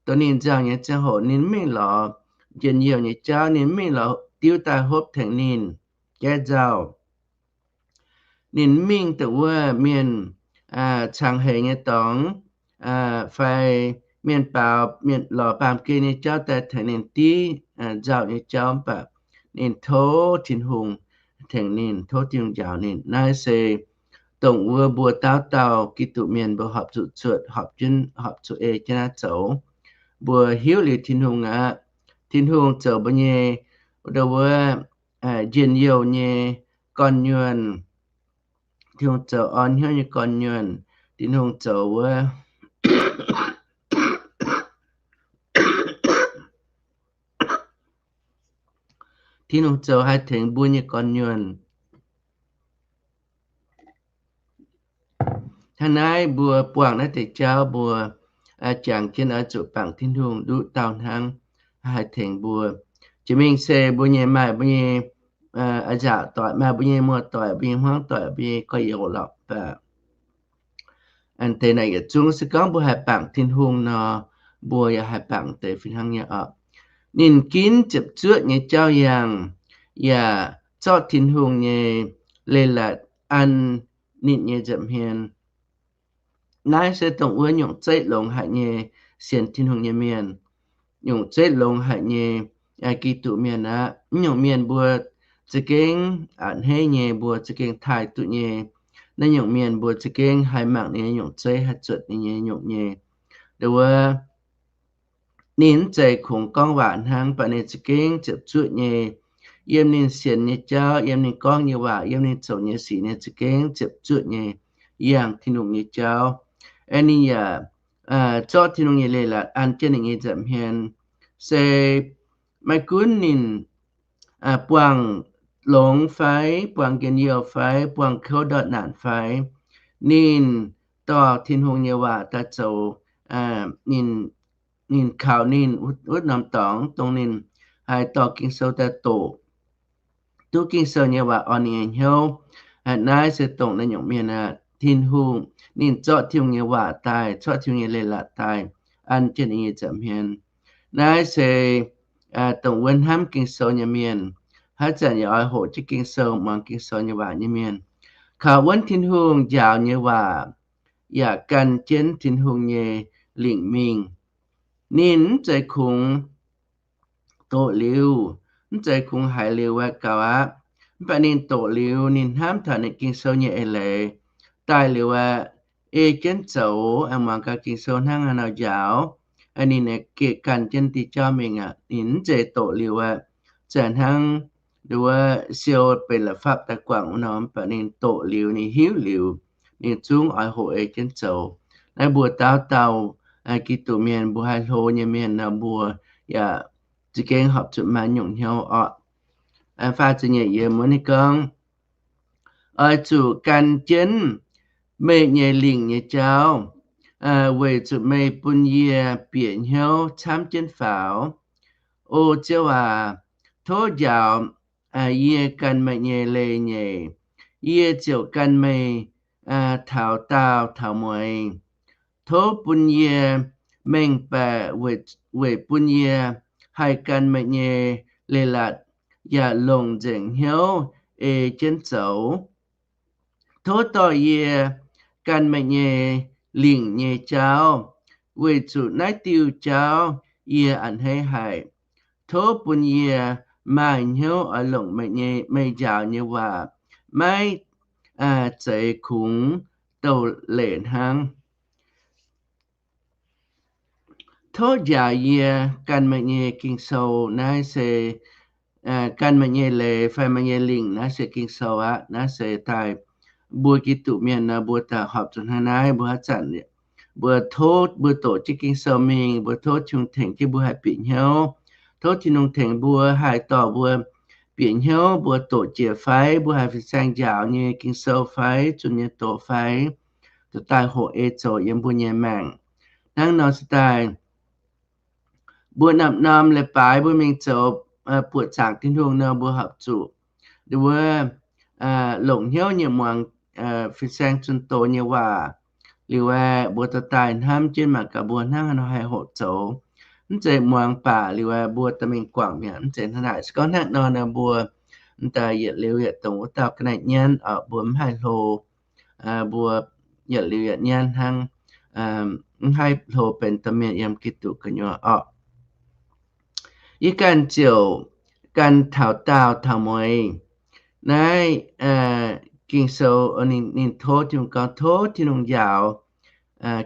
Dongh ninh nzauh nyei ziangh hoc ninh mv mingh lorz njien-youh nyei jauv, ninh mv mingh lorz diuv daaih hopv tengx ninh jaiv nzauh. Ninh mv mingh dongh wuov mienh cangx heix nyei dorngx fai mienh baaux, mienh lorz baamh gen nyei jauv daaih tengx ninh div nzauh nyei jauv, mv baac ninh tov Tin-Hungh tengx ninh, tov Tin-Hungh njaaux ninh. Naaiv se dongh wuov mbuo dauh dauh Giduc mienh mbuo horpc zuqc zuotc, horpc jienv, horpc zuqc ei jienv naaiv zoux. Mbuo hiuv liuz Tin-Hungh aqv. Tin-Hungh zoux mbuo nyei, dongh wuov, njien-youh nyei gorn-nyuonh. Tin-Hungh zoux orn hnyouv nyei gorn-nyuonh. Tin-Hungh zoux wuov, Tin-Hungh zoux haih tengx mbuo nyei gorn-nyuonh. Hnangv naaiv mbuo buangh naaiv deix jauv mbuo jangx jienv oix zuqc bangc Tin-Hungh nduqc dauh hnangv haih tengx mbuo. Jiex mingh se mbuo nyei maaih mbuo nyei a'nzaauc doic, maaih mbuo nyei muoz-doic, mbuo nyei hmuangv-doic, mbuo nyei gorx-youz lorqc baac deix naaic yietc zungv se gorngv mbuo haih bangc Tin-Hungh nor, mbuo yaac haih bangc deix fih hnangv nyei oc. Ninh ginv ziepc zuoqv nyei jauv yangh, yaac zorqv Tin-Hungh nyei leiz-latc an ninh nyei nza'hmien. Naaiv se dongh wuov nyungc zeiv longx haic nyei sienx Tin-Hungh nyei mienh, nyungc zeiv longx haic nyei Giduc mienh aqv. Mv nyungc mienh mbuo za'gengh a'hneiv nyei, mbuo za'gengh taaih duqv nyei. Naaiv nyungc mienh mbuo za'gengh haih mangc ninh nyei nyungc zeiv, haih zuotc ninh nyei nyungc nyei. Dongh wuov ninh mv zeiz kungx gorngv waac hnangv, mv baac ninh za'gengh ziepc zuoqv nyei. Yiem ninh sienx nyei jauv, yiem ninh gorngv nyei waac, yiem ninh zoux nyei sic, ninh za'gengh ziepc zuoqv nyei yangh Tin-Hungh nyei jauv. Aeqv, ninh yaac zorqv Tin-Hungh nyei leiz-latc an jienv ninh nyei nza'hmien. Se maiv gunv ninh buangh longx fai, buangh njien-youh fai, buangh kouv ndortv naanc fai, ninh dorh Tin-Hungh nyei waac daaih zoux, ninh, ninh kaux ninh wuov norm dorngx, dongh ninh haih dorh Ging-Sou daaih doqc, duqv Ging-Sou nyei waac orn ninh nyei hnyouv. Naaiv se dongh naaiv nyungc mienh aqv. Tin-Hungh, ninh zorqv Tin-Hungh nyei waac daaih, zorqv Tin-Hungh nyei leiz-latc daaih an jienv ninh nyei nza'hmien. Naaiv se dongh wuov hnamv Ging-Sou nyei mienh, haaix zanc yaac oix hoqc jienv Ging-Sou, muangx Ging-Sou nyei waac nyei mienh. Kaux wuonv Tin-Hungh njaaux nyei waac yaac gan jienv Tin-Hungh nyei lingc mingh. Ninh mv zeiz kungx doqc liuz, mv zeiz kungx haiz liuz wuov gauh aqv. Mv baac ninh doqc liuz, ninh hnamv taux ninh Ging-Sou nyei eix leiz daaih liuz aqv, ei jienv zoux, muangx gaax Ging-Sou hnangv haaix nor njaaux, ninh geh gan jienv diuh jauv mingh aqv. Ninh mv zeiz doqc liuz aqv, zanc hnangv nduov siou benx la'fapv daaih guangc wuov nor, mv baac ninh doqc liuz, ninh hiuv liuz, ninh zungv oix hoqc ei jienv zoux. Naaiv mbuo dauh dauh Giduc mienh, mbuo haih hlo nyei mienh nor, mbuo yaac za'gengh horpc zuqc maaih nyungc hnyouv orqc. Faah ziepc nyeic yiem wuov ninh gorngv, oix zuqc gan jienv meih nyei lingc nyei jauv, weic zuqc meih bun yie bieqc hnyouv camv jienv faaux. O Ziouv aac, tov njaaux yie gan meih nyei leiz-nyeic, yie ziouc gan meih taux daauh taux mueiz. Tov bun yie mengh baeqc weic bun yie haih gan meih nyei leiz-latc yaac longc nzengc hnyouv ei jienv zoux. Tov dorh yie gan meih nyei lingc nyei jauv, weic zuqc naaiv diuh jauv yie a'hneiv haic. Tov bun yie maaih hnyouv oix longc meih nyei, meih njaaux nyei waac, maiv zeiz kungx douz-leic hnangv. Tov njaaux yie gan meih nyei Ging-Sou. Naaiv se gan meih nyei leiz fai meih nyei lingc. Naaiv se Ging-Sou aqv. Naaiv se daaih mbuo Giduc mienh nor, mbuo daaih horpc zuqc hnangv naaiv. Mbuo haaix zanc mbuo tov, mbuo doqc jienv Ging-Sou mingh, mbuo tov Tin-Hungh tengx jienv mbuo haih bieqc hnyouv. Tov Tin-Hungh tengx mbuo haih dorh mbuo bieqc hnyouv, mbuo doqc jiex fai, mbuo haih fin-saeng njaaux nyei Ging-Sou fai, zunh nyei doz fai, duqv daaih hoqc ei zoux yiem mbuo nyei maengc. Hnangv nor se daaih mbuo norm-norm leiz-baaix mbuo mingh zoux buoqc zaangc Tin-Hungh nor, mbuo horpc zuqc nduov wuov longc hnyouv nyei muangx, fin-saeng zunh doz nyei waac. Liuz aeqv, mbuo dorh daaih hnamv jienv mangc gaax mbuo hnangv haaix nor haih hoqc zoux. Mv zeiz muangx baac liuz aeqv, mbuo dorh mingh guangc mi'aqv. Mv zeiz hnangv naaic. Se gorngv hnangv nor nor, mbuo m'daaih yietc liuz yietc dongh wuov dauh ga'naaiv nyanv oc, mbuo mv haih hlo. Mbuo yietc liuz yietc nyanv hnangv, mv haih hlo benx domh mienh yiem Giduc gu'nyuoz orqc. Yie ganh ziouc gan taux daauh taux mueiz. Naaiv Ging-Sou, ninh tov Tin-Hungh gorngv tov Tin-Hungh njaaux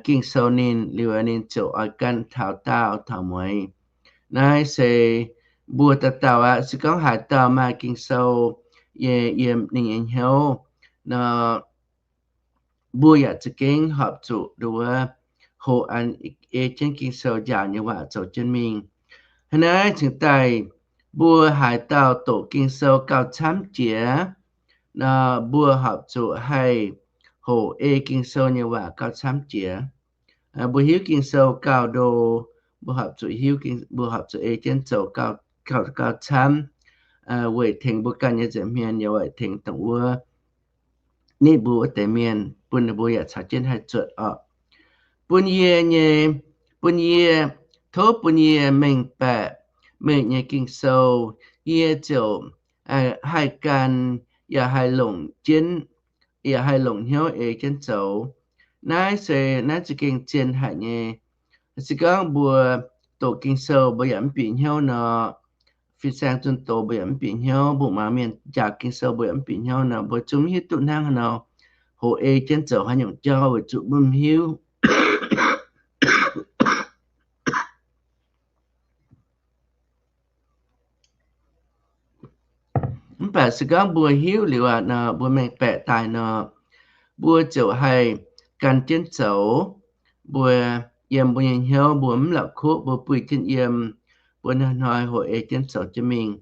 Ging-Sou ninh liuz, ninh ziouc oix gan taux daauh taux mueiz. Naaiv se mbuo dauh dauh aqv. Se gorngv haaix dauh maaih Ging-Sou yiem ninh nyei hnyouv nor, mbuo yaac za'gengh horpc zuqc nduov wuov hoqc an ei jienv Ging-Sou njaaux nyei waac zoux jienv mingh. Hnangv naaiv cingx daaih mbuo haaix dauh doqc Ging-Sou gauh camv jiex nor, mbuo horpc zuqc haih hoqc ei Ging-Sou nyei waac gauh camv jiex. Mbuo hiuv Ging-Sou gauh ndo, mbuo horpc zuqc hiuv, mbuo horpc zuqc ei jienv zoux gauh, gauh camv, weic tengx mbuo ganh nyei nza'hmien, yaac weic tengx dongh wuov ninh mbuo wuov deix mienh, bun ninh mbuo yaac caux jienv haih zuotc orqc. Bun yie nyei, bun yie, tov bun yie mengh baeqc meih nyei Ging-Sou, yie ziouc haih gan, yaac haih longc jienv, yaac haih longc hnyouv ei jienv zoux. Naaiv se, naaiv za'gengh zien haic nyei. Se gorngv mbuo doqc Ging-Sou mbuo yaac mv bieqc hnyouv nor, fin-saeng zunh doz mbuo yaac mv bieqc hnyouv, mbuo muangx mienh njaaux Ging-Sou mbuo yaac mv bieqc hnyouv nor, mbuo zungv mv hiuv duqv hnangv haaix nor hoqc ei jienv zoux haaix nyungc jauv weic zuqc mbuo mv hiuv. Mv baac se gorngv mbuo hiuv liuz aqv nor, mbuo mengh baeqc daaih nor, mbuo ziouc haih gan jienv zoux. Mbuo yiem mbuo nyei hnyouv mbuo mv la'kuqv, mbuo buih jienv yiem, mbuo hnoi-hnoi hoqc ei jienv zoux jienv mingh.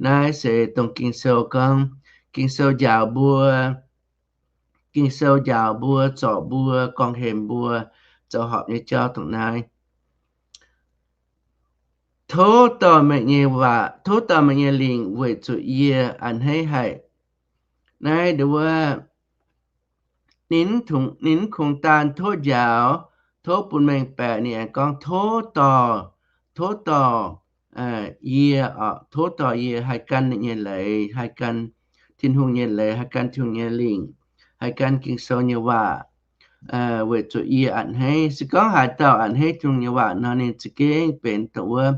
Naaiv se dongh Ging-Sou gorngv, Ging-Sou njaaux mbuo, Ging-Sou njaaux mbuo, zorc mbuo, gorngv hemx mbuo zoux horpc nyei jauv dongh naaiv. Tov dorh meih nyei waac, tov dorh meih nyei lingc weic zuqc yie a'hneiv haic. Naaiv nduov wuov, ninh, ninh mv kungx daan tov njaaux, tov bun mengh baeqc, ninh aengx gorngv tov dorh, tov dorh yie, tov dorh yie haih gan ninh nyei leiz, haih gan Tin-Hungh nyei leiz, haih gan Tin-Hungh nyei lingc, haih gan Ging-Sou nyei waac, weic zuqc yie a'hneiv. Se gorngv haaix dauh a'hneiv Tin-Hungh nyei waac nor, ninh za'gengh benx dongh wuov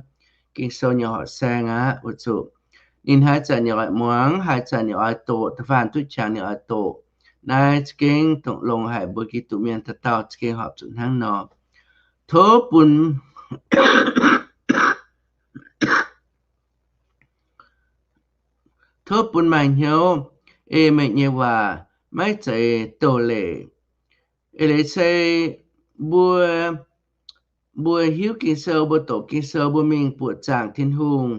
Ging-Sou nyei horqc saeng aqv. Weic zuqc ninh haaix zanc ninh oix muangx, haaix zanc ninh oix doqc, da'faanh duqv qangx ninh oix doqc. Naaiv za'gengh dongh longx haic, mbuo Giduc mienh dauh dauh za'gengh horpc zuqc hnangv nor. Tov bun, tov bun maaih hnyouv ei meih nyei waac, maiv zeiz doz-leic. Eix leiz se mbuo, mbuo hiuv Ging-Sou, mbuo doqc Ging-Sou, mbuo mingh buoqc zaangc Tin-Hungh,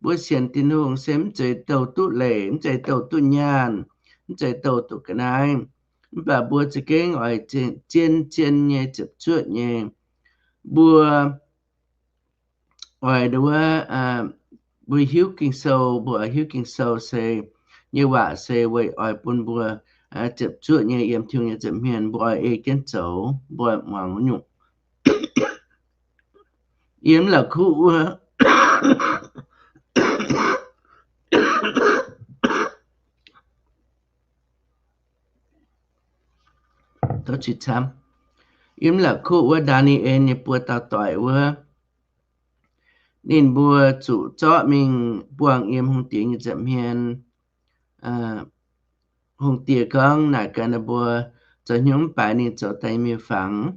mbuo sienx Tin-Hungh se mv zeiz douz duqv leic, mv zeiz douz duqv nyaanh, mv zeiz douz duqv ga'naaiv. Mv baac mbuo za'gengh oix zien zien nyei ziepc zuoqv nyei. Mbuo oix nduov, mbuo hiuv Ging-Sou, mbuo oix hiuv Ging-Sou se, nyei waac se weic oix bun mbuo ziepc zuoqv nyei yiem Tin-Hungh nyei nza'hmien, mbuo oix ei jienv zoux, mbuo muangx nyungc. Yiem la'kuqv wuov, yiem la'kuqv wuov Ndaa^ni^en nyei buo dauh doic wuov, ninh mbuo zuqc zorqv mingh buangh yiem hungh diex nyei nza'hmien. Hungh diex gorngv naaic gaax ninh mbuo, zoux hnyouv mv baaix ninh zoux daaih nyei miuc-fangx.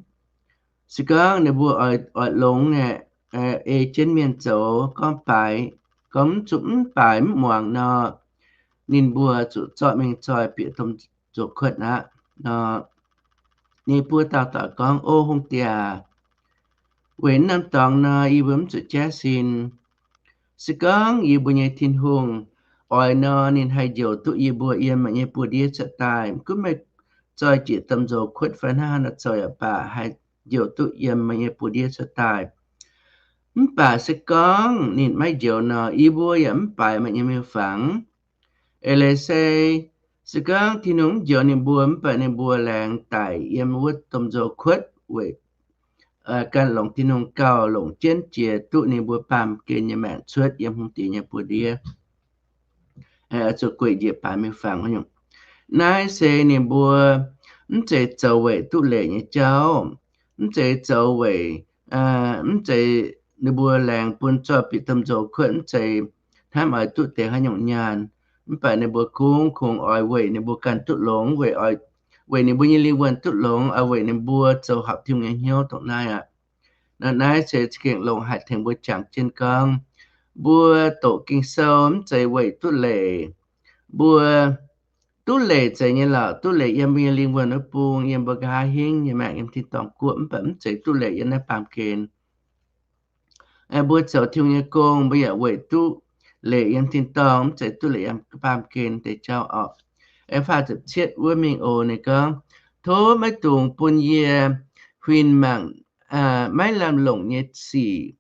Se gorngv ninh mbuo oix, oix longx aeqv, ei jienv mienh zoux gorngv baaix, gorngv mv zuqc mv baaix mv muangx nor, ninh mbuo zuqc zorqv mingh zoi bieqc domh nzox kuotv aqv nor. Ninh mbuo dau-doic gorngv, O hungh diex, weic naaiv norm dorngx nor yie mbuo mv zuqc jaiv sin. Se gorngv yie mbuo nyei Tin-Hungh oix nor, ninh haih njoux duqv yie mbuo yiem meih nyei buoz-ndiev cuotv daaih. Mv gunv meih zoi jiex domh nzox kuotv fai hnangv haaix nor zoux yaac baac, haih njoux duqv yiem meih nyei buoz-ndiev cuotv daaih. Mv baac se gorngv ninh maiv njoux nor, yie mbuo yaac mv baaix meih nyei miuc-fangx. Eix leiz se, se gorngv Tin-Hungh mv njoux ninh mbuo, mv baac ninh mbuo laengz daic yiem wuov domh nzox kuotv weic ganh longc Tin-Hungh gauh longc jienv jiex duqv ninh mbuo baamh gen nyei maengc cuotv yiem hungh diex nyei buoz-ndiev, zuqc gueic njiec baaix miuc-fangx nyungc. Naaiv se ninh mbuo mv zeiz zoux weic duqv leiz nyei jauv, mv zeiz zoux weic, mv zeiz ninh mbuo laengz bun zorqv bieqc domh nzox kuotv, mv zeiz hnamv oix duqv deix haaix nyungc nyaanh. Mv baac ninh mbuo kungx, kungx oix weic ninh mbuo ganh duqv longx, weic, weic ninh mbuo nyei lingh wuonh duqv longx, oix weic ninh mbuo zoux horpc Tin-Hungh nyei hnyouv dongh naaiv aqv. Nor naaiv se za'gengh longc haic tengx mbuo jangx jienv gorngv, mbuo doqc Ging-Sou mv zeiz weic duqv leiz. Mbuo duqv leiz zeiz nyei lorqc, duqv leiz yiem mbuo nyei lingh wuonh wuov bung, yiem mbuo nqa'haav hingv nyei maengc yiem tin-dorngh guoqv, mv baac mv zeiz duqv leiz yiem naaiv baamh gen. Mbuo zoux Tin-Hungh nyei gong, mbuo yaac weic duqv leiz yiem tin-dorngh, mv zeiz duqv leiz yiem baamh gen deix jauv orqc. Faah ziepc cietv wuov mingh oc, ninh gorngv, Tov maiv dungx bun yie huin mangc maiv lamh longc nyei sic.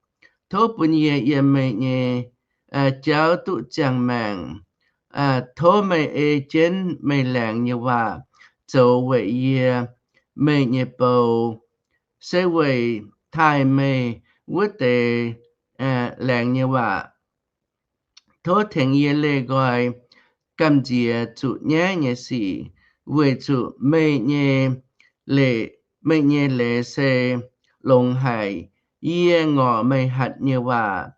Tov bun yie yiem meih nyei jauv duqv ziangh maengc. Tov meih ei jienv meih laengz nyei waac zoux weic yie meih nyei bou, se weic taaih meih wuov deix laengz nyei waac. Tov tengx yie leih nqoi gamh nziex zuqc nyaiv nyei sic, weic zuqc meih nyei leiz, meih nyei leiz se longx haic. Yie ngorc meih hatc nyei waac,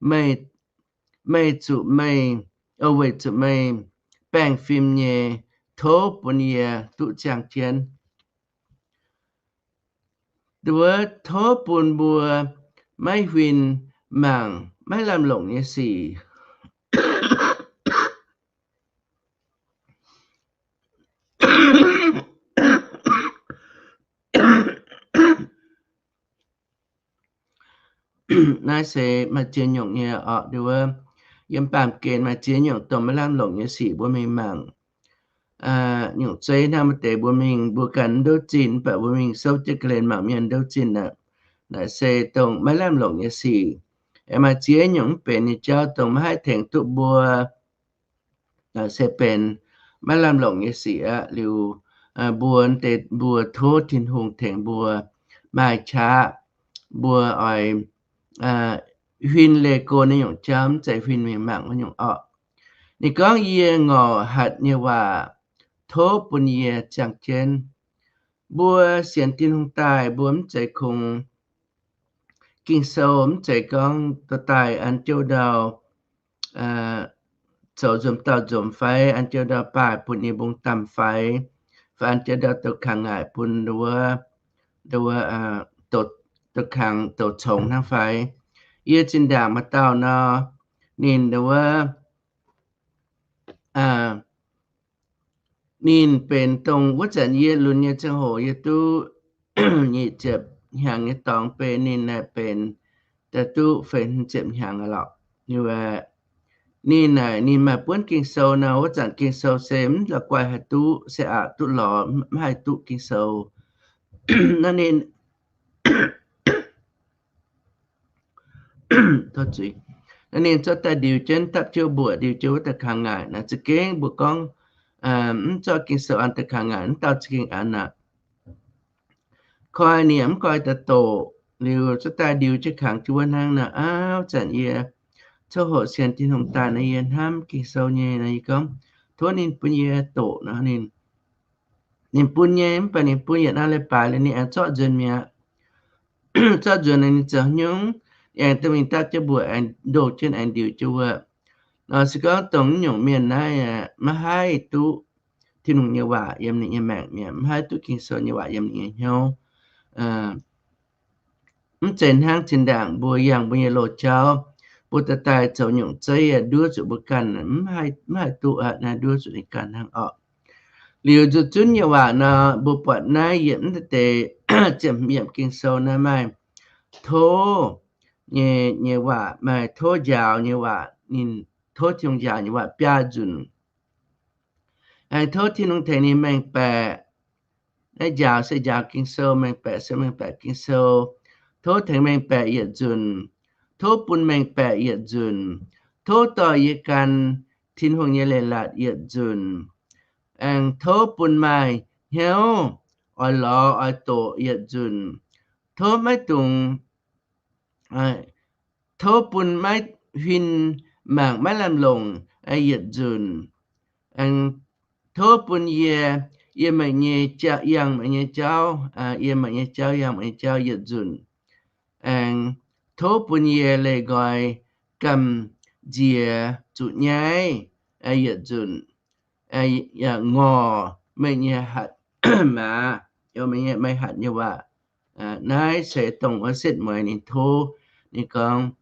meih zuqc meih, weic zuqc meih baengh fim nyei. Tov bun yie duqv ziangh jienv. Wuov, tov bun mbuo maiv huin mangc maiv lamh longc nyei sic. Naaiv se maaih ziex nyungc nyei orqc, nduov, yiem baamh gen maaih ziex nyungc dongh maiv lamh longc nyei sic mbuo mingh mangc. Nyungc zeiv hnangv maaih deix mbuo mingh mbuo ganh ndouv zinh, mv baac mbuo mingh souv jienv ga'hlen mangc mienh ndouv zinh aqv. Naaiv se dongh maiv lamh longc nyei sic. Aengx maaih ziex nyungc mv benx nyei jauv dongh maiv haih tengx duqv mbuo. Naaiv se benx maiv lamh longc nyei sic aqv. Liuz mbuo deix mbuo tov Tin-Hungh tengx mbuo maaih qaqv, mbuo oix huin leih go naaiv nyungc jauv, mv zeiz huin mingh mangc wuov nyungc orqc. Ninh gorngv, Yie ngorc hatc nyei waac, tov bun yie ziangh jienv. Mbuo sienx Tin-Hungh daaih, mbuo mv zeiz kungx Ging-Sou mv zeiz gorngv dorh daaih an jiouv ndau zoux nzomc dauh nzomc fai an jiouv ndau baaih bun nyei mbong damh fai, fai an jiouv ndau douz kangx ngaaic bun wuov, wuov, douz kangx douz congx hnangv fai. Yie zinh ndaangc maaih dauh nor, ninh wuov, ninh benx dongh wuov zanc yie lunx nyei ziangh hoc yie duqv nyic ziepc hnyangx nyei dorngx benx, ninh naaic benx daaih duqv feix hmz ziepc hnyangx aqv lorqc. Ninh naaic ninh maaih buonv Ging-Sou nor, wuov zanc Ging-Sou se mv la'guaih haih duqv, se aqc duqv lorz, mv haih duqv Ging-Sou. Naaiv ninh Naaiv ninh zorqv daaih ndiux jienv dapv jiouv mbuoqc, ndiux jiouv wuov deix kangx ngaaic naaic, za'gengh mbuo gorngv mv zorqv Ging-Sou an deix kangx ngaaic, mv dauh za'gengh an aqv. Koi ninh yaac mv koi daaih doqc, liuz zorqv daaih ndiux jienv kangx jienv wuov hnangv nor, auv zanc yie coqv hoqc sienx Tin-Hungh daaih nor, yie hnamv Ging-Sou nyei nor, yie gorngv tov ninh bun yie doqc nor, ninh, ninh bun nyei, mv baac ninh bun yietc norm leiz-baaix liuz ninh aengx zorqv nzuonx mi'aqv. Zorqv nzuonx ninh zoux haaix nyungc, aengx dorh mingh dapv jienv mbuoqc, aengx ndoh jienv aengx ndiux jienv wuov. Nor se gorngv dongh nyungc mienh naaiv maiv haih duqv Tin-Hungh nyei waac yiem ninh nyei maengc mi'aqv, maiv haih duqv Ging-Sou nyei waac yiem ninh nyei hnyouv. Mv zeiz hnangv zinh ndaangc mbuo yangh mbuo nyei loz-jauv, mbuo daaih daaih zoux nyungc zeiv yaac nduov zuqc mbuo ganh, mv haih duqv aqv, naaiv nduov zuqc ninh ganh hnangv orqc. Liuz nzunc zunv nyei waac nor, mbuo buatc naaiv yietc mv deix ziepc hmz yiemc Ging-Sou naaiv maaih tov nyei, nyei waac, maaih tov njaaux nyei waac, ninh tov Tin-Hungh njaaux nyei waac biaa nzunc. Aengx tov Tin-Hungh tengx ninh mengh baeqc. Naaiv njaaux se njaaux Ging-Sou, mengh baeqc se mengh baeqc Ging-Sou. Tov tengx mengh baeqc yietc nzunc. Tov bun mengh baeqc yietc nzunc. Tov dorh yie gan Tin-Hungh nyei leiz-latc yietc nzunc. Aengx tov bun maaih hnyouv oix lorz oix doqc yietc nzunc. Tov maiv dungx, tov bun maiv huin mangc maiv lamh longc yietc nzunc. Aengx tov bun yie, yiem meih nyei jauv, yangh meih nyei jauv, yiem meih nyei jauv, yangh meih nyei jauv yietc nzunc. Aengx tov bun yie leih nqoi gamh nziex zuqc nyaiv yietc nzunc, yaac ngorc meih nyei hatc maaz, meih nyei, meih hatc nyei waac. Naaiv se dongh wuov setv mueiz ninh tov, ninh gorngv,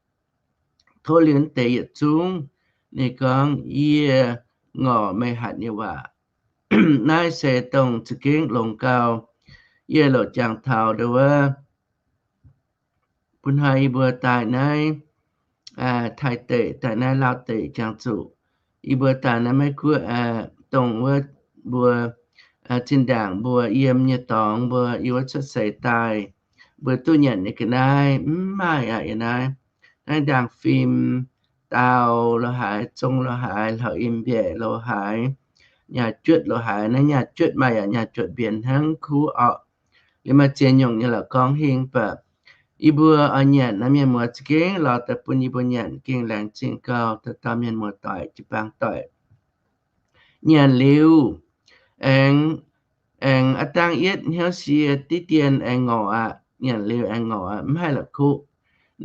tov liuz deix yietc zungv, ninh gorngv, yie ngorc meih hatc nyei waac. Naaiv se dongh za'gengh longx gau. Yie loc jangx taux ndo wuov bun hnoi yie mbuo daaih naaiv Taiv deic, daaih naaiv Laauv deic jangx zuqc yie mbuo daaih naaiv Meiv Guoqv, dongh wuov mbuo zinh ndaangc mbuo yiem nyei dorngx mbuo yiem wuov cuotv seix daaih, mbuo duqv nyanc nyei ga'naaiv mv maaih aqv. Yiem naaiv, naaiv ndaangh fim, daauh lo haaix, zong lo haaix, hlauv-im mbiaeqc lo haaix, nyaah juotv lo haaix, naaiv nyaah juotv maaih yaac nyaah juotv mbienx hnangv kuv orqc. Liuz maaih ziex nyungc nyei la'gorngv hingv baac yie mbuo oix nyanc naaiv mienh muoz za'gengh lorz daaih bun yie mbuo nyanc gengh laengz zingh gau. Dauh dauh mienh muoz-doic jiu-baang doic nyanc liuz, aengx, aengx aav dangh yietv hnyouv sie diqv dien aengx ngorc aqv. Nyanc liuz aengx ngorc aqv, mv haih la'kuqv.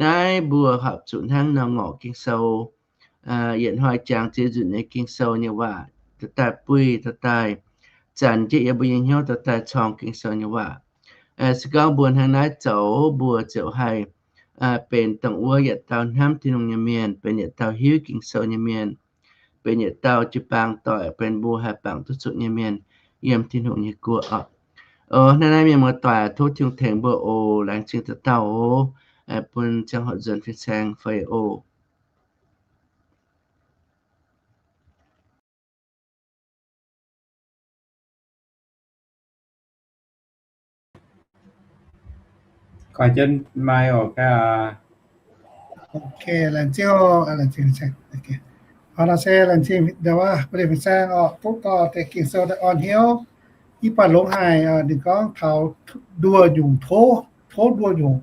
Naaiv mbuo horpc zuqc hnangv nor ngorc Ging-Sou. Yietc hnoi jangx ziex nzunc nyei Ging-Sou nyei waac, da'daaih buih, da'daaih zanc jienv yiem mbuo nyei hnyouv, da'daaih corng Ging-Sou nyei waac. Se gorngv mbuo hnangv naaiv zoux, mbuo ziouc haih benx dongh wuov yietc dauh hnamv Tin-Hungh nyei mienh, benx yietc dauh hiuv Ging-Sou nyei mienh, benx yietc dauh jiu-baang doic, benx mbuo haih bangc duqv zuqc nyei mienh yiem Tin-Hungh nyei guoqv oc. Hnangv naaiv mienh muoz-doic, tov Tin-Hungh tengx mbuo oc. Laengz zingh dauh dauh oc. Bun ziangh hoc nzuonx fin-saeng fai oc. Koi jienv mai oc gaax. Laengz zingh, laengz zingh, se laengz zingh ndau wuov bun fin-saeng oc, duqv dorh deix Ging-Sou daaih orn hnyouv. Yie buatc longx haic, ninh gorngv taux nduoh nyungc tov, tov nduoh nyungc.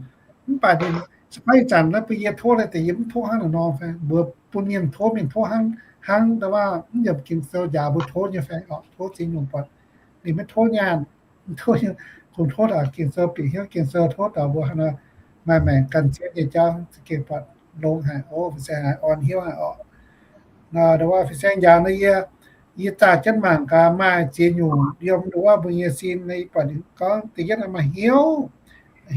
Mv baac ninh se gorngv ih zanc naaiv bun yie tov naaiv deix yie mv tov hnangv naaiv nor fai mbuo bun mienh tov, mienh tov hnangv, hnangv ndau wuov mv yiem Ging-Sou njaaux mbuo tov nyei fai oc, tov ziex nyungc buatc ninh maiv tov nyaanh, kungx tov taux Ging-Sou, bieqc hnyouv Ging-Sou, tov taux mbuo hnangv nor maaih maengc gan sienx nyei jauv za'gengh buatc longx haic oc, fin-saeng haiz orn hnyouv haic oc. Nor ndau wuov fin-saeng njaaux nor yie, yie zaah jienv mangc gaax maaih ziex nyungc yiem ndau wuov mbuo nyei sin nor, yie buatc ninh gorngv da'yietv maaih hnyouv,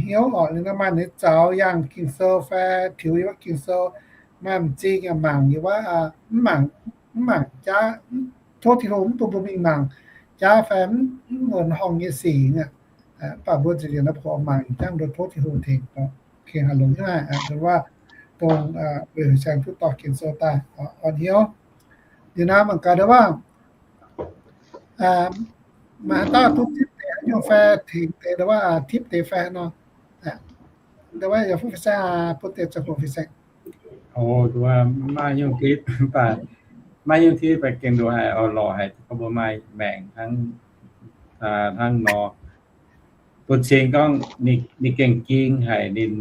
hnyouv oc, ninh maaih ninh zaux yangh Ging-Sou fai tiux yiem wuov Ging-Sou, maaih m'zing yaac mangc yiem wuov, mv mangc, mv mangc jaav, tov Tin-Hungh mv bun mbuo mingh mangc jaav fai mv, mv muonc horngh nyei sic aqv. Mv baac mbuo za'gengh nor mangc jangv nduov tov Tin-Hungh tengx, gengh haih longx haic, ndau wuov dongh fin-saeng duqv dorh Ging-Sou daaih orn hnyouv. Liuz naaiv mangc gaax ndau wuov maaih haaix dauh duqv tipv deix haaix nyungc fai tengx deix ndau wuov tipv deix fai nor, ndau wuov yaac fin-saeng bun deix zoux hungh fin-saeng. Maaih nyungc tipv, mv baac maaih nyungc tipv baac gengh nduov haic oc, lorz haic gorngv mbuo maaih maengc hnangv, hnangv nor. Bun cing gorngv ninh gengh ging haic ninh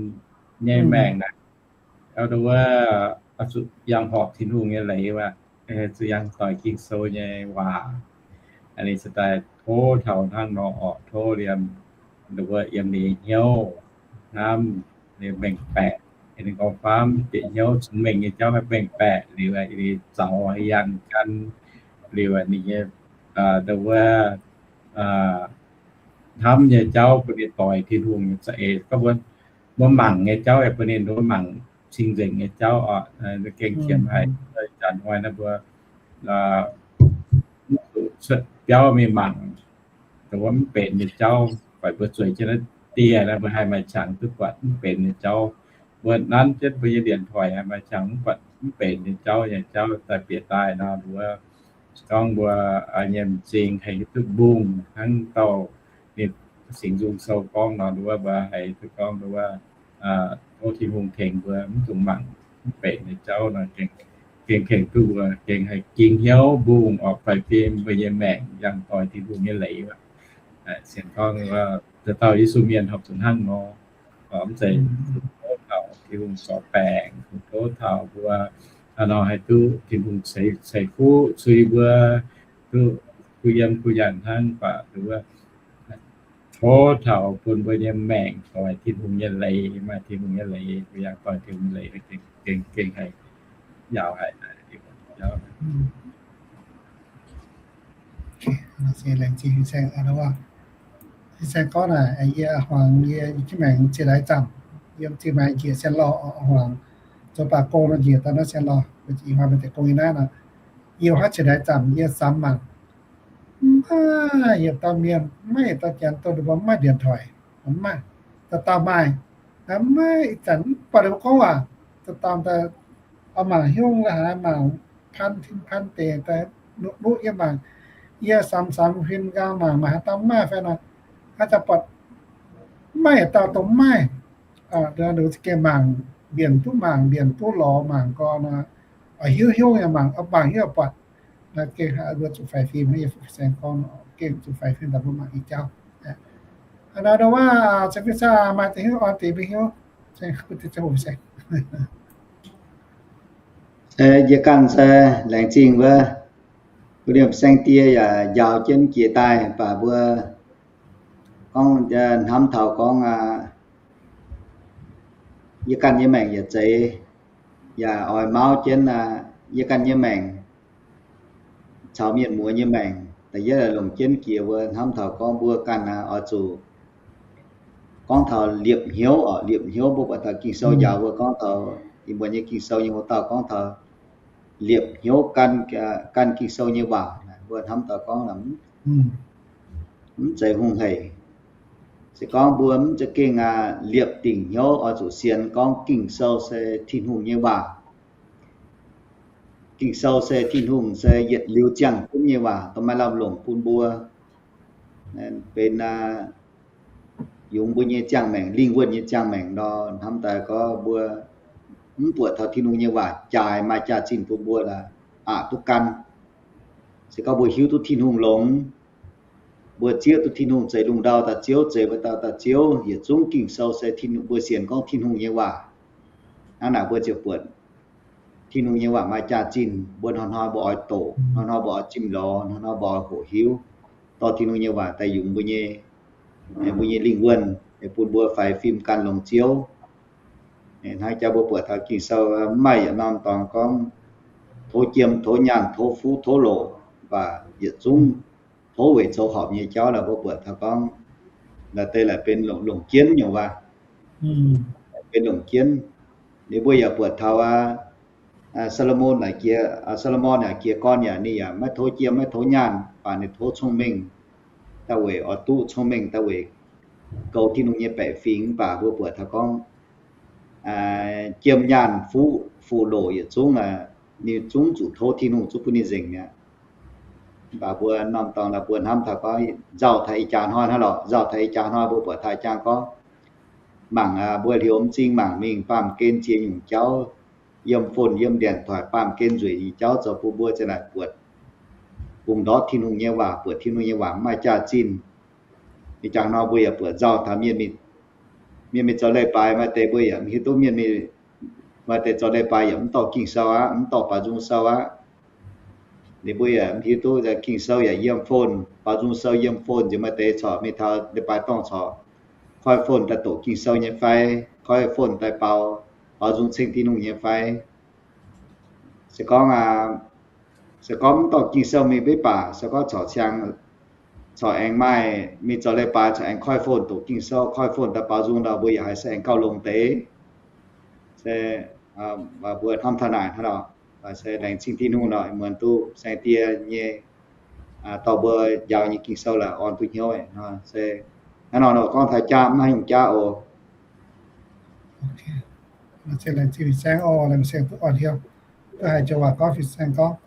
nyei maengc naaic. Ndau wuov zuqc yangh horpc Tin-Hungh nyei leiz wuov, zuqc yangh doic Ging-Sou nyei waac. Ninh se daaih tov taux hnangv nor oc, tov liemh, ndau wuov yiem ninh hnyouv hnamv, ninh mengh baeqc, ninh gorngv faam bieqc hnyouv cun-mengh nyei jauv haih mengh baeqc liuz, ninh zaux yangh gan liuz, ninh nyei, ndau wuov, hnamv nyei jauv bun ninh doic Tin-Hungh za'eix gorngv mbuo mbuo mangc nyei jauv, bun ninh mbuo mangc cing-nzengc nyei jauv oc. Gengh qiemx haic, janx hnoi naaiv mbuo cuotv biauv mingh mangc dongh wuov mv benx nyei jauv, fai mbuo zueiz jienv naaiv dieh naaiv, mbuo haih maaih qangx duqv buatc mv benx nyei jauv. Mbuo nanv jienv mbuo nyei dienx toic haih maaih qangx mv buatc mv benx nyei jauv, nyei jauv daaih bieqc daaih nor, wuov gorngv mbuo nyei m'zing haih hiuv duqv mbungh hnangv dauh ninh Singx Nzung Sou gorngv nor, wuov mbuo haih hiuv duqv gorngv wuov, tov Tin-Hungh tengx mbuo mv dungx mangc mv benx nyei jauv nor, gengh tengx duqv mbuo gengh haih ging hnyouv mbungh oc, faix fim mbuo nyei maengc yangh doix Tin-Hungh nyei leiz. Sienx gorngv wuov dauh dauh Yesu mienh horpc zuqc hnangv nor, mv zeiz tov taux Tin-Hungh zorc baengc, tov taux mbuo nor haih duqv Tin-Hungh ceix fuqv cui mbuo duqv kuh yiem kuh nyaanh hnangv, mv baac tov taux bun mbuo nyei maengc doix Tin-Hungh nyei leiz, maaih Tin-Hungh nyei leiz, mbuo yangh doix Tin-Hungh nyei leiz, gengh haih njaaux haic. Laengz zingh fin-saeng gorngv naaic, yie hmuangx yie, yie jienv maengc ziex ndaix zaamc, yiem ziex maengc njiec sien lorh, hmuangx zoux baac gong nor njiec daaih naaiv sien lorh, ih hnoi maaih deix gong yiem naaiv nor, yie hmuangx ziex ndaix zaamc yie samx mangc, mv maaih yietc dauh mienh, mv maaih yietc dauh janx dongh ninh mbuo mv maaih dienx toic, mv maaih. Dauh dauh maaih, mv maaih ih zanc mv buatc ninh mbuo gorngv waac, dauh dauh daaih oix mangc hiuv la'haaix, mangc pan tin pan deic daaih nuqv nuqv yiem mangc. Yie samx samx huin nqaang mangc, mangc haaix dauh mv maaih fai nor, haaix zanc buatc mv maaih yietc dauh dongh mv maaih. Ninh za'gengh mangc mbienc duqv, mangc mbienc duqv lorz mangc gorn nor, oix hiuv hiuv nyei mangc, mangc hiuv buatc. Naaiv gengh haiz mbuo zuqc faix fim, yie fin-saeng gorngv gengh zuqc faix fim daaih mbuo mangc nyei jauv. Aa, nor wuov, ceng fin-saeng maaih deix hiuv oix deix mbuo hiuv. Yie ganh se laengz zingh wuov, mbuo liemh saeng die yaac njaaux jienv jiex daaih, mv baac mbuo gorngv hnamv taux gorngv yie ganh nyei maengc yaac zeiz, yaac oix mauv jienv yie ganh nyei maengc caux mienh muoz nyei maengc. Da'yietv longc jienv jiex mbuo hnamv taux gorngv mbuo ganh oix zuqc gorngv taux liepc hnyouv oc. Liepc hnyouv mbuo buatc taux Ging-Sou njaaux mbuo gorngv taux, ih muonz nyei Ging-Sou nyei wuov dauh gorngv taux liepc hnyouv gan Ging-Sou nyei waac. Mbuo hnamv taux gorngv mv zeiz hungh heic. Se gorngv mbuo mv za'gengh liepc dingc hnyouv oix zuqc sienx gorngv Ging-Sou se Tin-Hungh nyei waac. Ging-Sou se Tin-Hungh se yietc liuz ziangh jienv nyei waac, dongh maaih lamh longc bun mbuo benx yungz mbuo nyei ziangh maengc, lingh wuonh nyei ziangh maengc nor, hnamv daaih gorngv mbuo mv buatc taux Tin-Hungh nyei waac jaaix maaih jaax-zinh bun mbuo laaix aqc duqv gan. Se gorngv mbuo hiuv duqv Tin-Hungh longx, mbuo zieqv duqv Tin-Hungh zeix lungh ndau daaih Ziouv, zeix wuov dauh daaih Ziouv, yietc zungv Ging-Sou se Tin-Hungh, mbuo sienx gorngv Tin-Hungh nyei waac. Hnangv naaic mbuo ziouc buatc Tin-Hungh nyei waac maaih jaax-zinh, mbuo hnoi-hnoi mbuo oix doqc, hnoi-hnoi mbuo oix zimh lorz, hnoi-hnoi mbuo oix hoqc hiuv, dorh Tin-Hungh nyei waac daaih yungz mbuo nyei, mbuo nyei lingh wuonh, bun mbuo faix fim gan longx Ziouv. Hnangv jaax mbuo buatc taux Ging-Sou mv maaih yietc norm dorngx gorngv tov jiem, tov nyaanh, tov fuqv, tov loc, mv baac yietc zungv tov weic zoux horpc nyei jauv. Laaix mbuo buatc taux gorngv laaix deix laaix benx longc jienv nyungc waac, benx longc jienv. Liuz mbuo yaac buatc taux Saa^lo^morn naaic jiex, Saa^lo^morn yaac jiex gorn yaac ninh yaac maiv tov jiem maiv tov nyaanh, mv baac ninh tov cong-mengh, daaih weic oix duqv cong-mengh daaih weic goux Tin-Hungh nyei baeqc fingx. Mv baac mbuo buatc taux gorngv jiem nyaanh fuqv fuqv loc yietc zungv, ninh zungv zuqc tov Tin-Hungh zungv bun ninh nzengc mi'aqv. Mv baac mbuo norm dorngx laaix mbuo hnamv taux gorngv nzauh taux ih jaax hnoi hnangv lorqc, nzauh taux ih jaax hnoi mbuo buatc taux ih jaax gorngv mangc, mbuo hliouv m'zing mangc mingh baamh gen ziex nyungc jauv, yiem phone yiem điện thoại baamh gen nzueic nyei jauv zoux bun mbuo za'naaic buatc bungx ndortv Tin-Hungh nyei waac, buatc Tin-Hungh nyei waac mv maaih jaax-zinh. Ih jaax hnoi mbuo yaac buatc nzauh taux mienh, mienh mingh zoux leiz-baaix, maaih deix mbuo yaac mv hiuv duqv mienh mingh, maaih deix zoux leiz-baaix yaac mv dorh Ging-Sou aqv, mv dorh baaux nzung sou aqv. Ninh mbuo yaac mv hiuv duqv Ging-Sou yaac yiem phone, baaux nzung sou yiem phone nziex, maaih deix corc mingh taux leiz-baaix dorngh corc koi phone daaih doqc Ging-Sou nyei fai, koi phone daaih baaux, baaux nzung ceng Tin-Hungh nyei fai. Se gorngv, se gorngv mv dorh Ging-Sou mingh mv baac se gorngv corc siang, corc aengx maaih mingh zoux leiz-baaix corc aengx koiv phone doqc Ging-Sou, koiv phone daaih baaux nzung nor, mbuo yaac haiz se aengx gauh longx deix. Se mbuo hnamv taux naaic hnangv nor, se laengz zingh Tin-Hungh nor, muonz duqv saeng die nyei dorh mbuo njaaux nyei Ging-Sou laaix orn duqv hnyouv. Se hnangv nor nor gorngv taux jaa mv haaix nyungc jaav oc. Laengz zingh fin-saeng oc, laengz zingh duqv orn hnyouv, duqv haiz joux waac gorngv fin-saeng gorngv.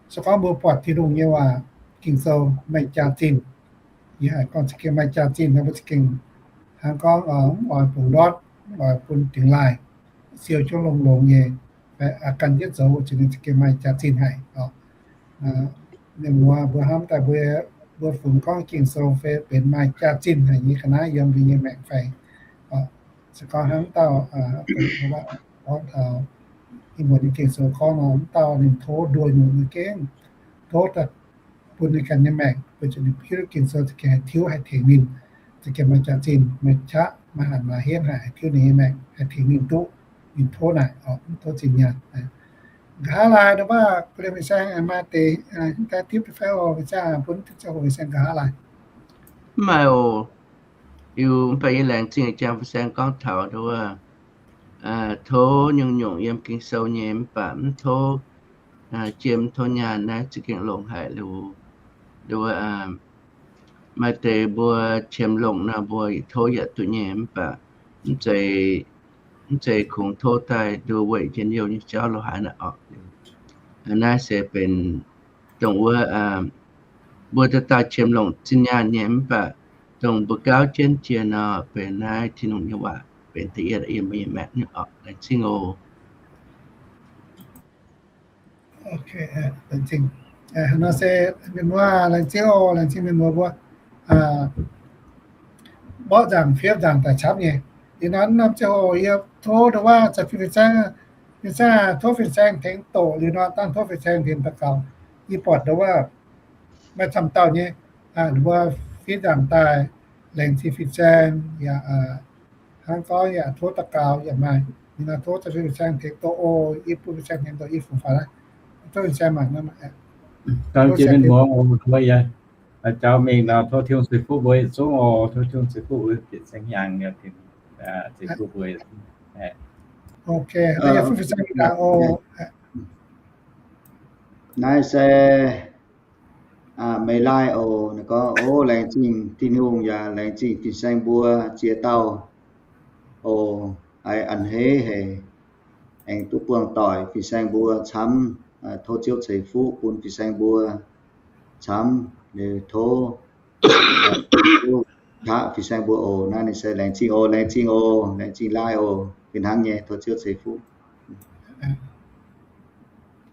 Se gorngv mbuo buatc Tin-Hungh nyei waac, Ging-Sou, maaih jaax-zinh, yie haiz gorngv za'gengh maaih jaax-zinh nor, mbuo za'gengh hnangv gorngv mv oix bungx ndortv, mv oix bun dingx laaih, siou jienv longx-longx nyei, gan jienv zoux, wuov zuqc ninh za'gengh maaih jaax-zinh haic oc. Mienh muoz mbuo hnamv daaih mbuo, mbuo funx gorngv Ging-Sou fai benx maaih jaax-zinh haic nyei ga'naaiv yiem mbuo nyei maengc fai. Se gorngv hnamv dauh gorngv taux ih muonz nyei Ging-Sou gorngv nor, mv dauh ninh tov nduoh nyungc nyei gengh, tov daaih bun ninh ganh nyei maengc, weic zuqc ninh hiuv duqv Ging-Sou za'gengh haih tiuv haih tengx ninh, za'gengh maaih jaax-zinh, maaih qaqv, maaih hanc maaih henv haic, haih tiuv ninh nyei maengc, haih tengx ninh duqv. Ninh tov naaic oc, mv tov zinh nyaanh. Nqa'haav laai nor, mv baac guh liemh fin-saeng maaih deix daaih tipv fai oc, fin-saeng bun tipv ziangh hoc fin-saeng nqa'haav laai. Mv maaih oc. Liuz mv baac yie laengz zingh jang fin-saeng gorngv taux nduov, tov nyungc-nyungc yiem Ging-Sou nyei mv baac mv tov jiem, mv tov nyaanh naaiv za'gengh longx haic liuz. Nduov maaih deix mbuo qiemx longc nor mbuo tov yaac duqv nyei mv baac mv zeiz, mv zeiz kungx tov daaih nduov weic njien-youh nyei jauv lo haaix naaic oc. Naaiv se benx dongh wuov mbuo dauh dauh qiemx longc zinh nyaanh nyei mv baac dongh mbuo gauv jienv jiex nor benx naaiv Tin-Hungh nyei waac benx da'yietv yiem mbuo nyei maengc nyei oc. Laengz zingh oc. Nor se mienh muoz, laengz zingh oc, laengz zingh mienh muoz mbuo mborqv nzaangc fiev nzaangc daaih camv nyei. Liuz nor norm ziangh hoc yie tov nduov waac za'gengh fin-saeng, fin-saeng tov fin-saeng tengx doqc liuz nor dangh tov fin-saeng tengx daux gaux. Yie buatc nduov waac maaih camv dauh nyei, mbuo fiev nzaangc daaih laengz zingh fin-saeng yaac hnangv gorngv yaac tov daux gaux yaac maaih. Ninh nor tov za'gengh fin-saeng tengx doqc oc. Yie bun fin-saeng tengx doqc yie fungx faaux naaiv. Tov fin-saeng mangc nor. Jiex mienh muoz oc, yie jauv mingh nor tov Tin-Hungh ceix fuqv mbuo yietc zungv oc. Tov Tin-Hungh ceix fuqv mbuo bieqc ceng hnyangx, Tin-Hungh ceix fuqv mbuo. Ok, fin-saeng daaih oc. Naaiv se Meih Lai oc, ninh gorngv, O, laengz zingh Tin-Hungh yaac laengz zingh fin-saeng mbuo ziex dauh oc. Haiz a'hneiv haic, aengx duqv buangh doic fin-saeng mbuo camv. Tov Ziouv ceix fuqv bun fin-saeng mbuo camv. Liuz tov qaqv fin-saeng mbuo oc. Naaiv ninh se laengz zingh oc, laengz zingh oc, laengz zingh Lai oc. Fih hnangv nyei, tov Ziouv ceix fuqv.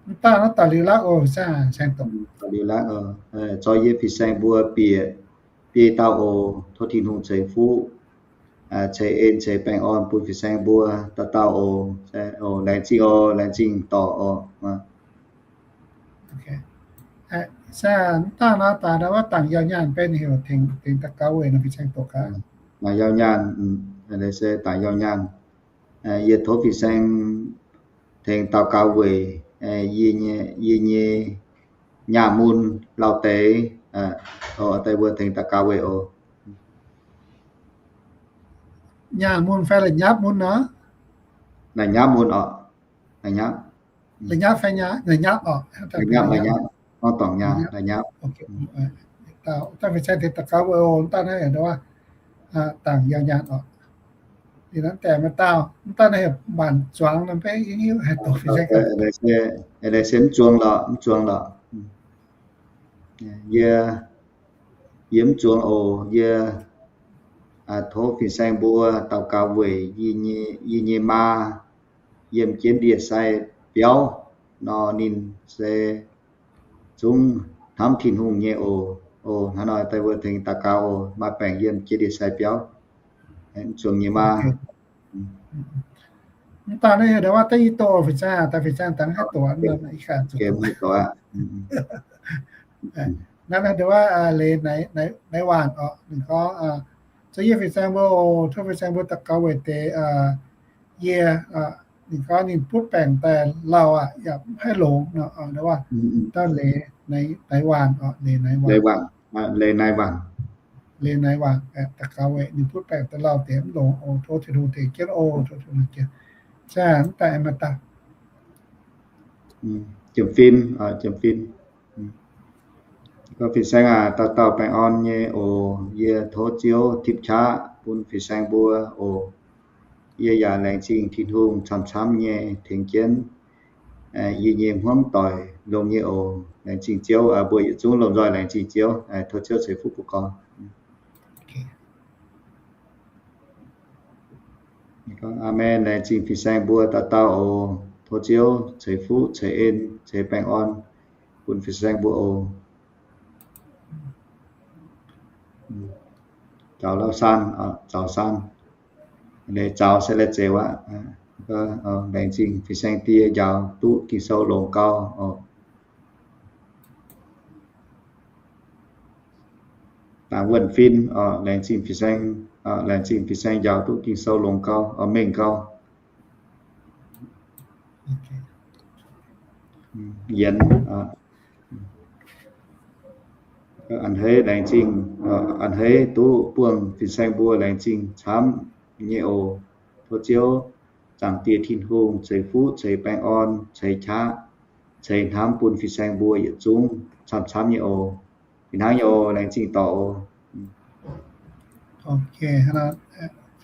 Mv dangh naaiv daaih liuz lakv oc, fin-saeng, fin-saeng doqc. Daaih liuz lakv oc. Zorqv yie fin-saeng mbuo bieqc biei dauh oc. Tov Tin-Hungh ceix fuqv, ceix en ceix baengh orn bun fin-saeng mbuo dauh dauh oc. Laengz zingh oc, laengz zingh dorc oc. Mv dangh naaiv daaih wuov dangc yauh nyaanh benx heuc tengx daux gaux weic nor, fin-saeng doqc gaax. Dangc yauh nyaanh, se dangc yauh nyaanh. Yie tov fin-saeng tengx daux gaux weic yie nyei nyaanh mun lauh deix. Deix mbuo tengx daux gaux weic oc. Nyaanh mun fai la'nyapv mun nor? La'nyapv mun oc. La'nyapv. La'nyapv fai la'nyapv oc? La'nyapv, la'nyapv. Gorngv dorngc nyaanh, la'nyapv. Dangh fin-saeng tengx daux gaux weic oc. Dangh naaiv dangc yauh nyaanh oc. Ninh naaiv deix maaih dauh, mv daaih naaiv heuc Maanc Zuangx nor, mv baac yie hiuv haaix doqc fin-saeng. Laengz se mv zuangx lorqc, mv zuangx lorqc. Yie, yie mv zuangx oc. Yie tov fin-saeng mbuo daux gaux weic yie nyei maa yiem jienv ndie-sai biauv nor, ninh se zungv hnamv Tin-Hungh nyei oc. Oc, hnangv nor deix mbuo tengx daux gaux oc. Maaih baengc yiem jienv ndie-sai biauv, mv zuangx nyei maa. Mv daaih naaiv heuc nduov waac daaih yie doqc fin-saeng, daaih fin-saeng dangh haih doqc. Naaiv nduov waac leiz naaiv waanc oc. Ninh gorngv, Za'gengh yie fin-saeng mbuo oc, tov fin-saeng mbuo daux gaux weic deix yie. Ninh gorngv ninh butv baengc daaih lauh aqv, yaac mv haih longx nor. Nduov waac daaih leiz naaiv waanc oc, leiz naaiv waanc. Leiz naaiv waanc, leiz naaiv waanc, daux gaux weic ninh butv baengc daaih lauh deix mv longx oc. Tov Tin-Hungh tengx jienv oc. Tov Tin-Hungh tengx jienv. Zaah mv daaih aengx maaih dauh Jiem Fin, Jiem Fin. Gorngv, Fin-saeng aac, dauh dauh baengh orn nyei oc. Yie tov Ziouv tipv qaqv bun Fin-saeng mbuo oc. Yie yaac laengz zingh Tin-Hungh camv-camv nyei tengx jienv yie nyei hmuangv doic longx nyei oc. Laengz zingh Ziouv. Mbuo yietc zungv lomh nzoih laengz zingh Ziouv. Tov Ziouv ceix fuqv bun gorngv. Aamen. Laengz zingh fin-saeng mbuo dauh dauh oc. Tov Ziouv ceix fuqv ceix en ceix baengh orn bun fin-saeng mbuo oc. Zaux lauh saan, zaux saan. Leiz zaux se leiz zeix aqv. Laengz zingh fin-saeng die njaaux duqv Ging-Sou longx gau oc. Dangc Wuonh Fin, laengz zingh fin-saeng, laengz zingh fin-saeng njaaux duqv Ging-Sou longx gau, mengh gau. Yienx, a'hneiv laengz zingh, a'hneiv duqv buangh fin-saeng mbuo laengz zingh camv nyei oc. Tov Ziouv, Zaangc Diex Tin-Hungh, ceix fuqv ceix baengh orn ceix qaqv ceix hnamv bun fin-saeng mbuo yietc zungv camv-camv nyei oc. Fih hnangv nyei oc. Laengz zingh dorc oc.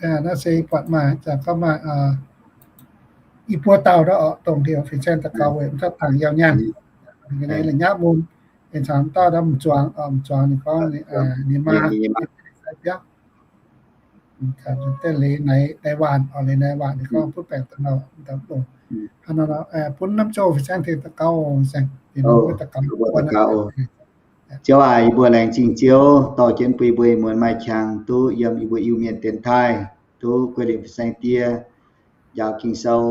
Naaiv se buatc maaih, zanc gorngv maaih i buo dauh ndau oc, dongh heuc fin-saeng daux gaux weic mv dauh dangc Yauh Nyaanh, la'nyapv mun, en caux dauh ndau m'zuangx, m'zuangx ninh gorngv ninh maa biauv. Deix leiz naaiv waanc oc, leiz naaiv waanc ninh gorngv butv baengc daaih lauh, daaih longx. Hnangv nor bun naaiv zouv fin-saeng tengx daux gaux, fin-saeng daux gaux. Ziouv aac, yie mbuo laengz zingh Ziouv dorh jienv bun yie mbuo muonz maaih qangx duqv yiem yie mbuo Iu-Mienh dienx taaih duqv guei liemh fin-saeng die njaaux Ging-Sou.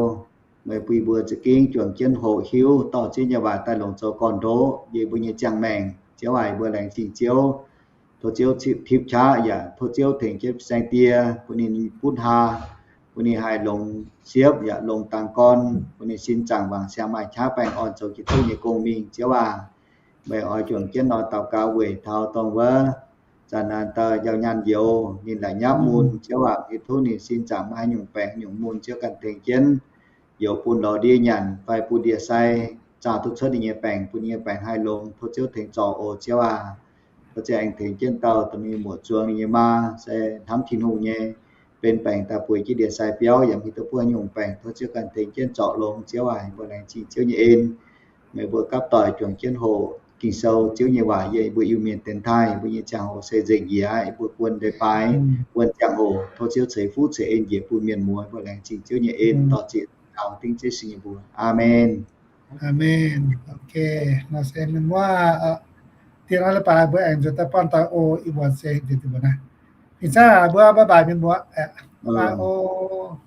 Meih bun yie mbuo za'gengh juangc jienv hoqc hiuv dorh Ziouv nyei waac daaih longc zoux gorn-ndoqv yie mbuo nyei ziangh maengc. Ziouv aac, yie mbuo laengz zingh Ziouv. Tov Ziouv tipv qaqv yaac tov Ziouv tengx jienv fin-saeng die bun ninh butv haa, bun ninh haih longx siepv yaac longx dangx gorn, bun ninh sin zaangc wangc siang maaih qaqv baengh orn zoux Giduc nyei gong mingh. Ziouv aac, meih oix juangc jienv nor daux gaux weic taux dongh wuov zanc naaiv dauh Yauh Nyaanh youz, ninh la'nyapv mun. Ziouv aac, hiuv duqv ninh sin zaangc maaih haaix nyungc baengc haaix nyungc mun, Ziouv ganh tengx jienv youz bun lorz ndie nyanc fai bun ndie-sai zaah duqv cuotv ninh nyei baengc, bun ninh nyei baengc haih longx. Tov Ziouv tengx zorc oc Ziouv aac. Tov Ziouv aengx tengx jienv dauh dongh ninh muoc zuangx ninh nyei maa se hnamv Tin-Hungh nyei, benx baengc daaih bueix jienv ndie-sai biauv yaac mv hiuv duqv bun haaix nyungc baengc. Tov Ziouv ganh tengx jienv zorc longx Ziouv aac. Yie mbuo laengz zingh Ziouv nyei en. Meih mbuo gapv doic juangc jienv hoqc Ging-Sou, Ziouv nyei waac yiem yie mbuo Iu-Mienh dienx taaih, yie mbuo nyei ziangh hoc se nzengc njiec aqv. Yie mbuo guon leiz-baaix, guon ziangh hoc, tov Ziouv ceix fuqv ceix en njiec bun mienh muoz. Yie mbuo laengz zingh Ziouv nyei en, dorh ziex dauh dingc Ziouv Yesu nyei mbuox. Aamen. Aamen. Ok, nor se mienh muoz, dieh naaiv leiz-baaix mbuo aengx nzuonx daaih buangh doic oc. Ih muonz se dieh mbuo naaiv. Ih zanc mbuo bye bye mienh muoz. Bye bye oc.